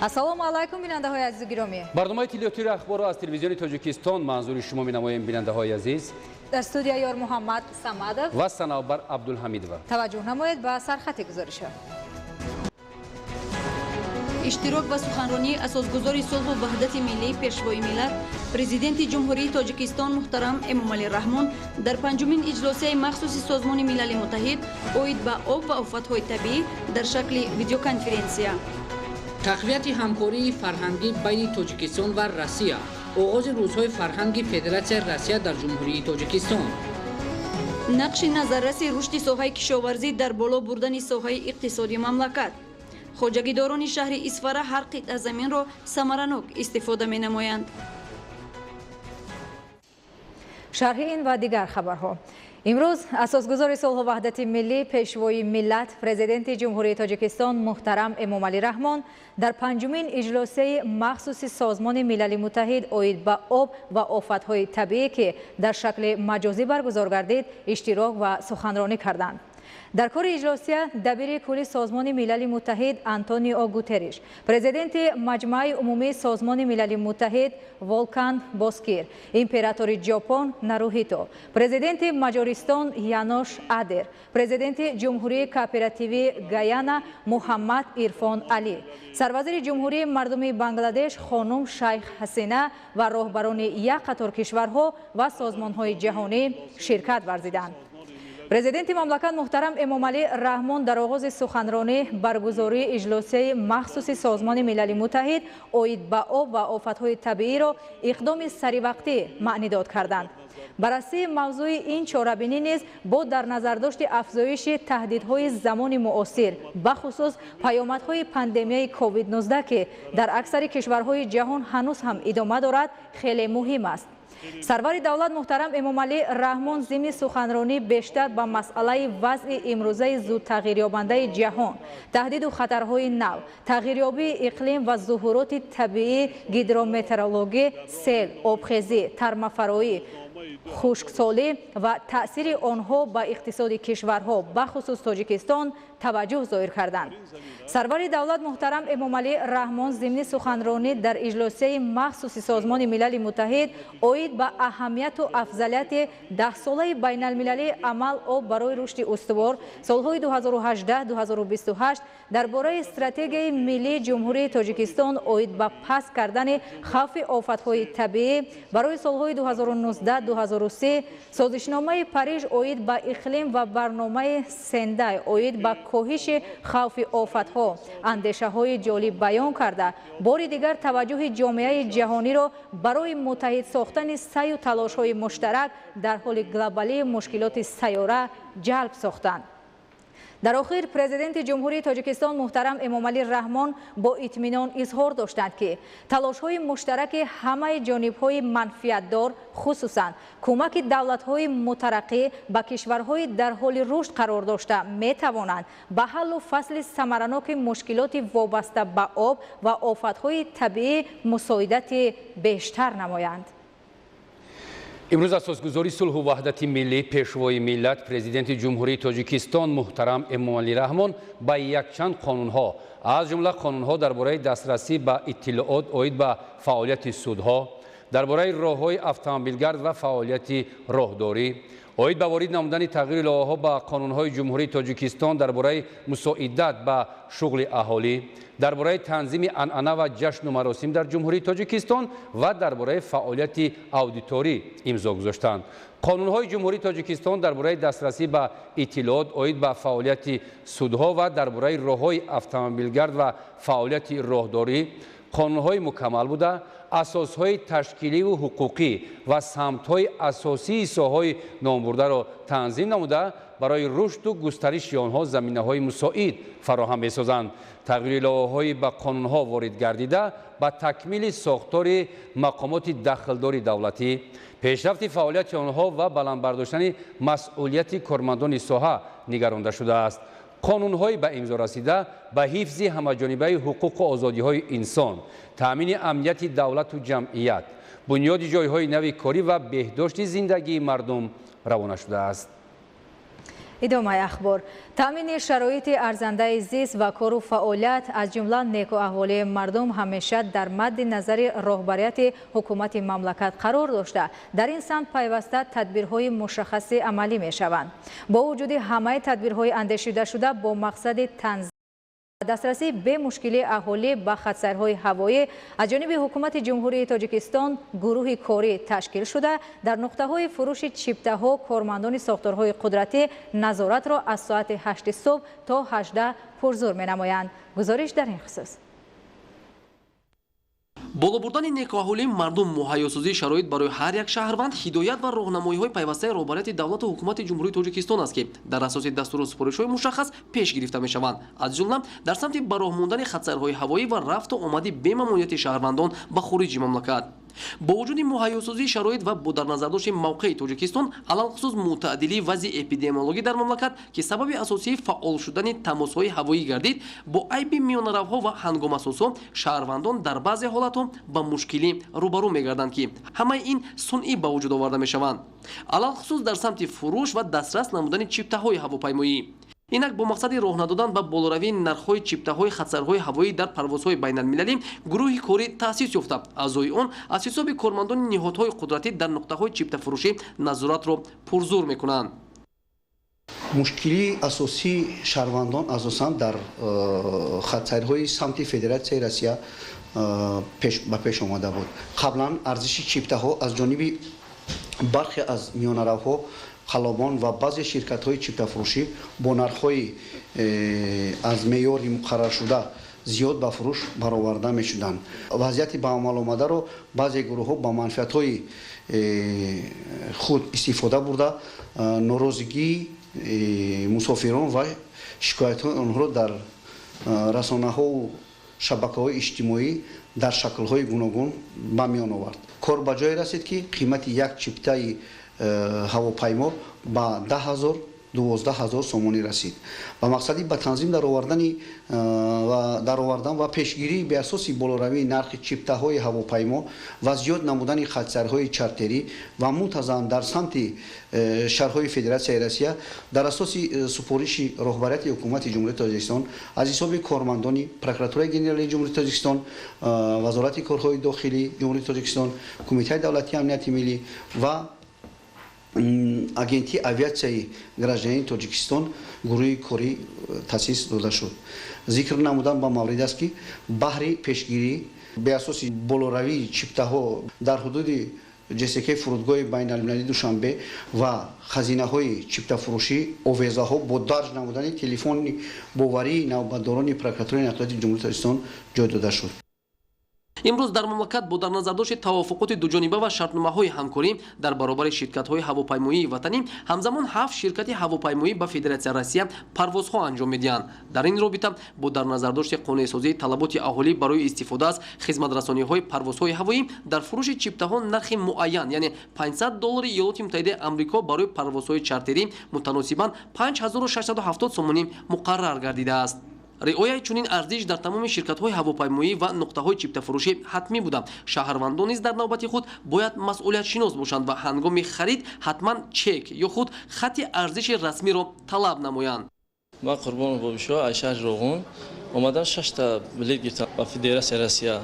Ассалому алайкум, бинандаҳои азизу гиромӣ. Барномаи иттилоотии ахборро аз телевизиони Тоҷикистон манзури шумо менамоем, бинандаҳои азиз. Дар студия Ёр Муҳаммад Самадов ва Санавбар Абдулҳамидова. Таваҷҷӯҳ намоед ба сархати гузоришҳо. Иштирок ва суханронии асосгузори сулҳу ваҳдати миллӣ, Пешвои миллат, Президенти Ҷумҳурии Тоҷикистон муҳтарам Эмомалӣ Раҳмон дар панҷумин иҷлосияи махсуси Созмони Милали Муттаҳид оид ба об ва офатҳои табиӣ дар шакли видеоконференсия. Тақвияти ҳамкории фарҳангӣ байни Тоҷикистон ва Россия. Оғози рӯзҳои фарҳанги Федератсияи Россия дар Ҷумҳурии Тоҷикистон. Нақши назарраси рушди соҳаи кишоварзӣ дар боло бурдани соҳаи иқтисоди мамлакат. Хоҷагидорони шаҳри Исфара ҳар қитъа заминро самаранок истифода менамоянд. Шарҳи ин ва дигар хабарҳо. Имрӯз асосгузори сулҳу ваҳдати миллӣ, Пешвои миллат, Президенти Ҷумҳурии Тоҷикистон муҳтарам Эмомалӣ Раҳмон дар панҷумин иҷлосияи махсуси Созмони Милали Муттаҳид оид ба об ва офатҳои табиӣ, ки дар шакли маҷозӣ баргузор гардид, иштирок ва суханронӣ карданд. Дар кори иҷлосия дабири кулли Созмони Милали Муттаҳид Антонио Гутерриш, президенти Маҷмааи умумии Созмони Милали Муттаҳид Волкан Боскир, императори Ҷопон Наруҳито, президенти Маҷористон Янош Адер, президенти Ҷумҳурии Кооперативии Гаяна Муҳаммад Ирфон Алӣ, сарвазири Ҷумҳурии Мардумии Бангладеш хонум Шайх Ҳасина ва роҳбарони як қатор кишварҳо ва созмонҳои ҷаҳонӣ ширкат варзиданд. Президенти мамлакат муҳтарам Эмомалӣ Раҳмон дар оғози суханронӣ баргузории иҷлосияи махсуси Созмони Милали Муттаҳид оид ба об ва офатҳои табииро иқдоми саривақтӣ маънидод карданд. Баррасии мавзӯи ин чорабинӣ низ бо дар назардошти афзоиши таҳдидҳои замони муосир, бахусус паёмадҳои пандемияи COVID-19, ки дар аксари кишварҳои ҷаҳон ҳанӯз ҳам идома дорад, хеле муҳим аст. Сарвари давлат муҳтарам Эмомалӣ Раҳмон зимни суханронӣ бештар ба масъалаи вазъи имрӯзаи зудтағйирёбандаи ҷаҳон, таҳдиду хатарҳои нав, тағйирёбии иқлим ва зуҳуроти табиӣ, гидрометеорологӣ, сел, обхезӣ, тармафароӣ, хушксолӣ ва таъсири онҳо ба иқтисоди кишварҳо, бахусус Тоҷикистон, таваҷҷӯҳ зоҳир карданд. Сарвари давлат муҳтарам Эмомалӣ Раҳмон зимни суханронӣ дар иҷлосияи махсуси Созмони Милали Муттаҳид оид ба аҳамияту афзалияти даҳсолаи байналмилалии амал об барои рушди устувор солҳои 2018-2028, дар бораи стратегияи миллии Ҷумҳурии Тоҷикистон оид ба паст кардани хавфи офатҳои табиӣ барои солҳои 2019-2030, созишномаи Париж оид ба иқлим ва барномаи Сендай оид ба коҳиши хавфи офатҳо андешаҳои ҷолиб баён карда, бори дигар таваҷҷӯҳи ҷомеаи ҷаҳониро барои муттаҳид сохтани саъю талошҳои муштарак дар ҳоли глобалии мушкилоти сайёра ҷалб сохтанд. Дар охир Президенти Ҷумҳурии Тоҷикистон муҳтарам Эмомалӣ Раҳмон бо итминон изҳор доштанд, ки талошҳои муштараки ҳамаи ҷонибҳои манфиатдор, хусусан кӯмаки давлатҳои мутараққӣ ба кишварҳои дар ҳоли рушд қарор дошта, метавонанд ба ҳаллу фасли самараноки мушкилоти вобаста ба об ва офатҳои табиӣ мусоидати бештар намоянд. Имрӯз асосгузори сулҳу ваҳдати миллӣ, Пешвои миллат, Президенти Ҷумҳурии Тоҷикистон муҳтарам Эмомалӣ Раҳмон ба якчанд қонунҳо, аз ҷумла қонунҳо дар бораи дастрасӣ ба иттилоот оид ба фаъолияти судҳо, дар бораи роҳҳои автомобилгард ва фаъолияти роҳдорӣ, оид ба ворид намудани тағйири иловаҳо ба қонунҳои Ҷумҳурии Тоҷикистон дар бораи мусоидат ба шуғли аҳолӣ, дар бораи танзими анъана ва ҷашну маросим дар Ҷумҳурии Тоҷикистон ва дар бораи фаъолияти аудиторӣ имзо гузоштанд. Қонунҳои Ҷумҳурии Тоҷикистон дар бораи дастрасӣ ба иттилоот оид ба фаъолияти судҳо ва дар бораи роҳҳои автомобилгард ва фаъолияти роҳдорӣ қонунҳои мукаммал буда, асосҳои ташкиливу ҳуқуқӣ ва самтҳои асосии соҳаҳои номбурдаро танзим намуда, барои рушду густариши онҳо заминаҳои мусоид фароҳам месозанд. Тағйири иловаҳои ба қонунҳо ворид гардида ба такмили сохтори мақомоти дахлдори давлатӣ, пешрафти фаъолияти онҳо ва баланд бардоштани масъулияти кормандони соҳа нигаронда шудааст. Қонунҳои ба имзо расида ба ҳифзи ҳамаҷонибаи ҳуқуқу озодиҳои инсон, таъмини амнияти давлату ҷамъият, бунёди ҷойҳои нави корӣ ва беҳдошти зиндагии мардум равона шудааст. Идомаи ахбор. Таъмини шароити арзандаи зист ва кору фаъолият, аз ҷумла некӯаҳволии мардум, ҳамеша дар мадди назари роҳбарияти ҳукумати мамлакат қарор дошта, дар ин самт пайваста тадбирҳои мушаххаси амалӣ мешаванд. Бо вуҷуди ҳамаи тадбирҳои андешидашуда бо мақсади танзим дастрасии бемушкилии аҳолӣ ба хатсайрҳои ҳавоӣ, аз ҷониби ҳукумати Ҷумҳурии Тоҷикистон гурӯҳи корӣ ташкил шуда, дар нуқтаҳои фурӯши чиптаҳо кормандони сохторҳои қудратӣ назоратро аз соати 8 субҳ то 18 пурзур менамоянд. Гузориш дар ин хусус. Боло бурдани некӯаҳолии мардум, муҳайёсозии шароит барои ҳар як шаҳрванд ҳидоят ва роҳнамоиҳои пайвастаи роҳбарияти давлату ҳукумати Ҷумҳурии Тоҷикистон аст, ки дар асоси дастуру супоришҳои мушаххас пеш гирифта мешаванд. Аз ҷумла дар самти ба роҳ мондани хатсайрҳои ҳавоӣ ва рафту омади бемамониати шаҳрвандон ба хориҷи мамлакат. Бо вуҷуди муҳайёсозии шароит ва бо дар назардошти мавқеи Тоҷикистон, алалхусус мӯътадилии вазъи эпидемиологӣ дар мамлакат, ки сабаби асосии фаъол шудани тамосҳои ҳавоӣ гардид, бо айби миёнаравҳо ва ҳангомасозҳо шаҳрвандон дар баъзе ҳолатҳо ба мушкилӣ рӯбарӯ мегарданд, ки ҳамаи ин сунъӣ ба вуҷуд оварда мешаванд, алалхусус дар самти фурӯш ва дастрас намудани чиптаҳои ҳавопаймоӣ. Инак бо мақсади роҳ надодан ба болоравии нархҳои чиптаҳои хатсайрҳои ҳавоӣ дар парвозҳои байналмилалӣ гурӯҳи корӣ таъсис ёфта, аъзои он аз ҳисоби кормандони ниҳодҳои қудратӣ дар нуқтаҳои чиптафурӯшӣ назоратро пурзур мекунанд. Мушкилии асосии шаҳрвандон асосан дар хатсайрҳои самти Федератсияи Россия ба пеш омада буд. Қаблан арзиши чиптаҳо аз ҷониби бархе аз миёнаравҳо, қалобон ва баъзе ширкатҳои чиптафурӯшӣ бо нархҳои аз меъёри муқарраршуда зиёд ба фурӯш бароварда мешуданд. Вазъияти ба амал омадаро баъзе гурӯҳҳо ба манфиатҳои худ истифода бурда, норозигии мусофирон ва шикоятҳои онҳоро дар расонаҳову шабакаҳои иҷтимоӣ дар шаклҳои гуногун ба миён овард. Кор ба ҷое расид, ки қимати як чиптаи ҳавопаймо ба 10 000, 12 000 сомонӣ расид. Ба мақсади ба танзим даровардан ва пешгирии беасоси болоравии нархи чиптаҳои ҳавопаймо ва зиёд намудани хатсайрҳои чартерӣ ва мунтазам дар самти шаҳрҳои Федератсияи Россия, дар асоси супориши роҳбарияти ҳукумати Ҷумҳурии Тоҷикистон, аз ҳисоби кормандони Прокуратураи Генералии Ҷумҳурии Тоҷикистон, Вазорати корҳои дохилии Ҷумҳурии Тоҷикистон, Кумитаи давлатии амнияти миллӣ ва Агентии авиатсияи гражданини Тоҷикистон гурӯҳи корӣ таъсис дода шуд. Зикр намудан ба маврид аст, ки баҳри пешгирӣ беасоси болоравии чиптаҳо дар ҳудуди ҶСК фурудгоҳи байналмилалии Душанбе ва хазинаҳои чиптафурӯшӣ овезаҳо бо дарҷ намудани телефони боварии навбатдорони Прокуратураи нақлиёти Ҷумҳурии Тоҷикистон ҷой дода шуд. Имрӯз дар мамлакат бо дар назардошти тавофуқоти дуҷониба ва шартномаҳои ҳамкорӣ дар баробари ширкатҳои ҳавопаймоии ватанӣ ҳамзамон ҳафт ширкати ҳавопаймоӣ ба Федератсияи Россия парвозҳо анҷом медиҳанд. Дар ин робита бо дар назардошти қонеъсозии талаботи аҳолӣ барои истифода аз хизматрасониҳои парвозҳои ҳавоӣ, дар фурӯши чиптаҳо нархи муайян, яъне 500 доллари Иёлоти Муттаҳидаи Амрико барои парвозҳои чартерӣ мутаносибан 5670 сомонӣ муқаррар гардидааст. Риояи чунин арзиш дар тамоми ширкатҳои ҳавопаймоӣ ва нуқтаҳои чиптафурӯшӣ ҳатмӣ буда, шаҳрвандон низ дар навбати худ бояд масъулиятшинос бошанд ва ҳангоми харид ҳатман чек ё худ хати арзиши расмиро талаб намоянд. Ман Қурбонов Бобишо, аз шаҳри Роғун омадам, шашта билет гирифтам ба Федератсияи Россия.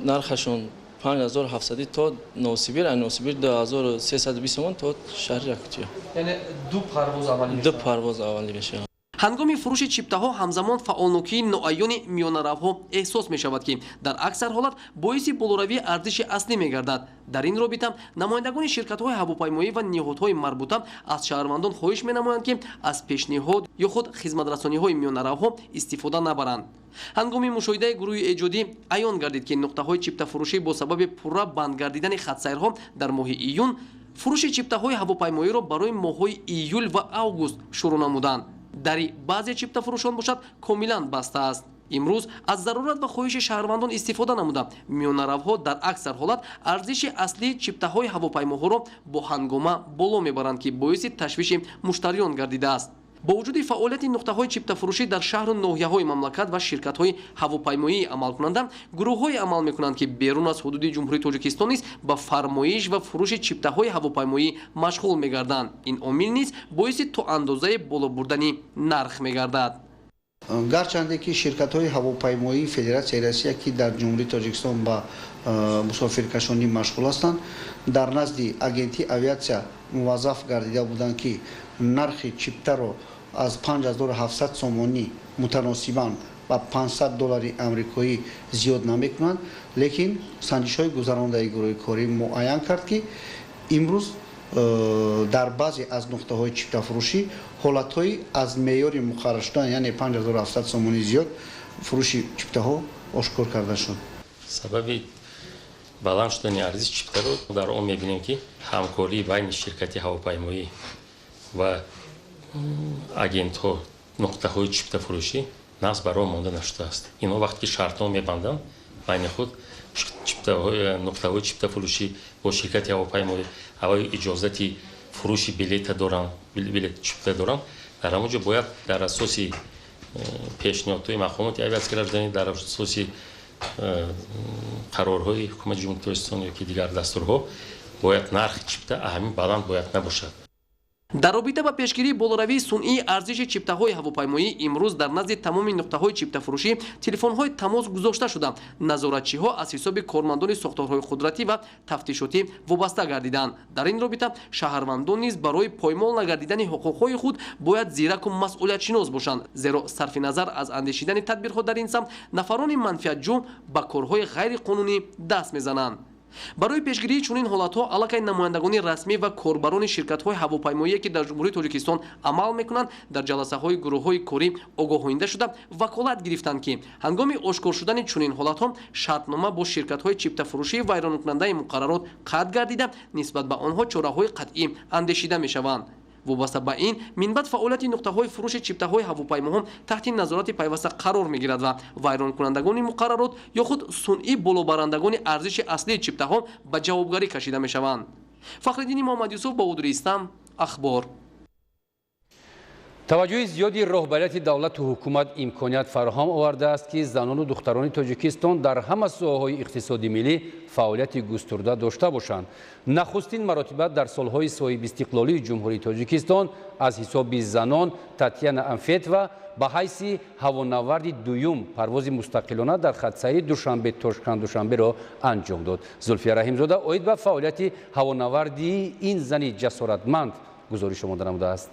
Нархашон 5700 то Новосибир, аз Новосибир 2320 сомон то шаҳри Якутия. Яъне ду парвоз амалӣ? Ду парвоз амалӣ мешавад. Ҳангоми фурӯши чиптаҳо ҳамзамон фаъолнокии ноаёни миёнаравҳо эҳсос мешавад, ки дар аксар ҳолат боиси болоравии арзиши аслӣ мегардад. Дар ин робита намояндагони ширкатҳои ҳавопаймоӣ ва ниҳодҳои марбута аз шаҳрвандон хоҳиш менамоянд, ки аз пешниҳод ё худ хизматрасониҳои миёнаравҳо истифода набаранд. Ҳангоми мушоҳидаи гурӯҳи эҷодӣ аён гардид, ки нуқтаҳои чиптафурӯшӣ бо сабаби пурра банд гардидани хатсайрҳо дар моҳи июн фурӯши чиптаҳои ҳавопаймоиро барои моҳҳои июл ва август шурӯъ намуданд. Дари баъзе чиптафурӯшон бошад, комилан баста аст. Имрӯз аз зарурат ва хоҳиши шаҳрвандон истифода намуда, миёнаравҳо дар аксар ҳолат арзиши аслии чиптаҳои ҳавопаймоҳоро бо ҳангома боло мебаранд, ки боиси ташвиши муштариён гардидааст. Бо вуҷуди фаъолияти нуқтаҳои чиптафурӯшӣ дар шаҳру ноҳияҳои мамлакат ва ширкатҳои ҳавопаймоии амалкунанда, гурӯҳҳое амал мекунанд, ки берун аз ҳудуди Ҷумҳурии Тоҷикистон низ ба фармоиш ва фурӯши чиптаҳои ҳавопаймоӣ машғул мегарданд. Ин омил низ боиси то андозаи боло бурдани нарх мегардад. Гарчанде ки ширкатҳои ҳавопаймоии Федератсияи Россия, ки дар Ҷумҳурии Тоҷикистон ба мусофиркашонӣ машғул ҳастанд, дар назди агентии авиатсия муваззаф гардида буданд, ки нархи чиптаро аз 5700 сомонӣ мутаносибан ба 500 доллари амрикоӣ зиёд намекунанд, лекин санҷишҳои гузарондаи гурӯҳи корӣ муайян кард, ки имрӯз дар баъзе аз нуқтаҳои чиптафурӯшӣ ҳолатҳои аз меъёри муқаррар шудан, яъне 5700 сомонӣ зиёд фурӯши чиптаҳо ошкор карда шуд. Сабаби баланд шудани арзиши чиптаро дар он мебинем, ки ҳамкории байни ширкати ҳавопаймоӣ ва агентҳо, нуқтаҳои чиптафурӯшӣ нағз бар роҳ монда нашудааст. Инҳо вақте ки шартнома мебанданд байни худ, нуқтаҳои чиптафурӯшӣ бо ширкати ҳавопаймоӣ аввал иҷозати фурӯши билета доранд, билет чипта доранд, дар ҳамон ҷо бояд дар асоси пешниҳодҳои мақомоти авиатсияи гражданӣ, дар асоси қарорҳои ҳукумати Ҷумҳурии Тоҷикистон ё ки дигар дастурҳо бояд нархи чипта ҳамин баланд бояд набошад. Дар робита ба пешгирии болоравии сунъии арзиши чиптаҳои ҳавопаймоӣ имрӯз дар назди тамоми нуқтаҳои чиптафурӯшӣ телефонҳои тамос гузошта шуда, назоратчиҳо аз ҳисоби кормандони сохторҳои қудратӣ ва тафтишотӣ вобаста гардиданд. Дар ин робита шаҳрвандон низ барои поймол нагардидани ҳуқуқҳои худ бояд зираку масъулиятшинос бошанд, зеро сарфи назар аз андешидани тадбирҳо дар ин самт нафарони манфиатҷӯ ба корҳои ғайриқонунӣ даст мезананд. Барои пешгирии чунин ҳолатҳо аллакай намояндагони расмӣ ва корбарони ширкатҳои ҳавопаймоие, ки дар Ҷумҳурии Тоҷикистон амал мекунанд, дар ҷаласаҳои гурӯҳҳои корӣ огоҳонида шуда ваколат гирифтанд, ки ҳангоми ошкор шудани чунин ҳолатҳо шартнома бо ширкатҳои чиптафурӯшии вайронкунандаи муқаррарот қатъ гардида, нисбат ба онҳо чораҳои қатъӣ андешида мешаванд. Вобаста ба ин минбаъд фаъолияти нуқтаҳои фурӯши чиптаҳои ҳавопаймоҳо таҳти назорати пайваста қарор мегирад ва вайронкунандагони муқаррарот ё худ сунъӣ болобарандагони арзиши аслии чиптаҳо ба ҷавобгарӣ кашида мешаванд. Фахриддини Муҳаммадюсуф, Баҳодури Истам, Ахбор. Таваҷҷӯҳи зиёди роҳбарияти давлату ҳукумат имконият фароҳам овардааст, ки занону духтарони Тоҷикистон дар ҳама соҳаҳои иқтисоди миллӣ фаъолияти густурда дошта бошанд. Нахустин маротиба дар солҳои соҳибистиқлолии Ҷумҳурии Тоҷикистон аз ҳисоби занон Татьяна Анфетова ба ҳайси ҳавонаварди дуюм парвози мустақилона дар хатсайри Душанбе Тошканд Душанберо анҷом дод. Зулфия Раҳимзода оид ба фаъолияти ҳавонавардии ин зани ҷасоратманд гузориш омода намудааст.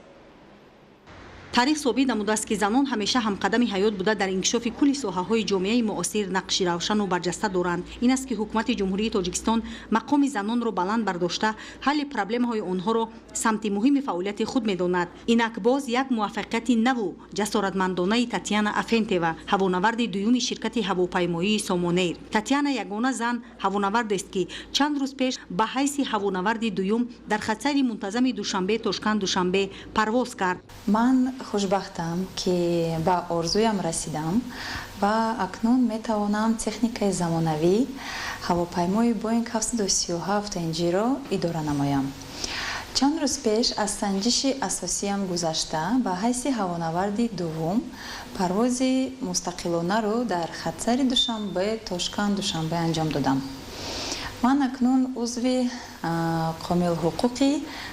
Таърих собит намудааст, ки занон ҳамеша ҳамқадами ҳаёт буда, дар инкишофи кулли соҳаҳои ҷомеаи муосир нақши равшану барҷаста доранд. Ин аст, ки ҳукумати Ҷумҳурии Тоҷикистон мақоми занонро баланд бардошта, ҳалли проблемаҳои онҳоро самти муҳими фаъолияти худ медонад. Инак боз як муваффақияти наву ҷасоратмандонаи Татьяна Афентева, ҳавонаварди дуюми ширкати ҳавопаймоии Сомонэйр. Татьяна ягона зан ҳавонавардест, ки чанд рӯз пеш ба ҳайси ҳавонаварди дуюм дар хатсайри мунтазами Душанбе Тошканд Душанбе парвоз кард. Ман хушбахтам, ки ба орзуям расидам ва акнун метавонам техникаи замонавӣ ҳавопаймои Боинг 737 NG-ро идора намоям. Чанд рӯз пеш аз санҷиши асосиям гузашта, ба ҳайси ҳавонаварди дуввум парвози мустақилонаро дар хатсайри Душанбе Тошканд Душанбе анҷом додам. Ман акнун узви комилҳуқуқи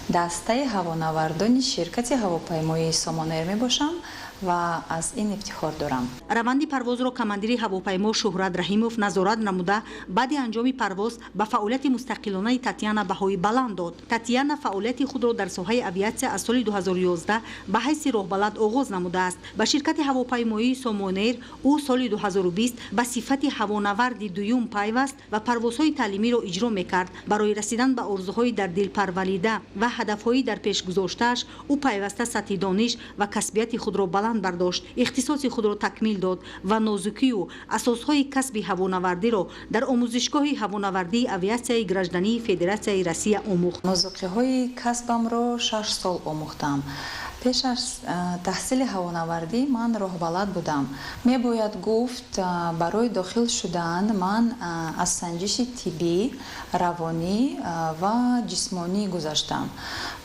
дастаи ҳавонавардони ширкати ҳавопаймоии Сомонэйр мебошам ва аз ин ифтихор дорам. Раванди парвозро командири ҳавопаймо Шуҳрат Раҳимов назорат намуда, баъди анҷоми парвоз ба фаъолияти мустақилонаи Татьяна баҳои баланд дод. Татьяна фаъолияти худро дар соҳаи авиатсия аз соли 2011 ба ҳайси роҳбалад оғоз намудааст. Ба ширкати ҳавопаймоии Сомонэйр ӯ соли 2020 ба сифати ҳавонаварди дуюм пайваст ва парвозҳои таълимиро иҷро мекард. Барои расидан ба орзуҳои дар дил парварида ва ҳадафҳои дар пеш гузоштааш ӯ пайваста сатҳи дониш ва касбияти худро баланд бардошт, ихтисоси худро такмил дод ва нозукию асосҳои касби ҳавонавардиро дар омӯзишгоҳи ҳавонавардии авиатсияи граждании Федератсияи Россия омӯхт. Нозукиҳои касбамро 6 сол омӯхтам. Пеш аз таҳсили ҳавонавардӣ ман роҳбалад будам. Мебояд гуфт, барои дохил шудан ман аз санҷиши тиббӣ, равонӣ ва ҷисмонӣ гузаштам.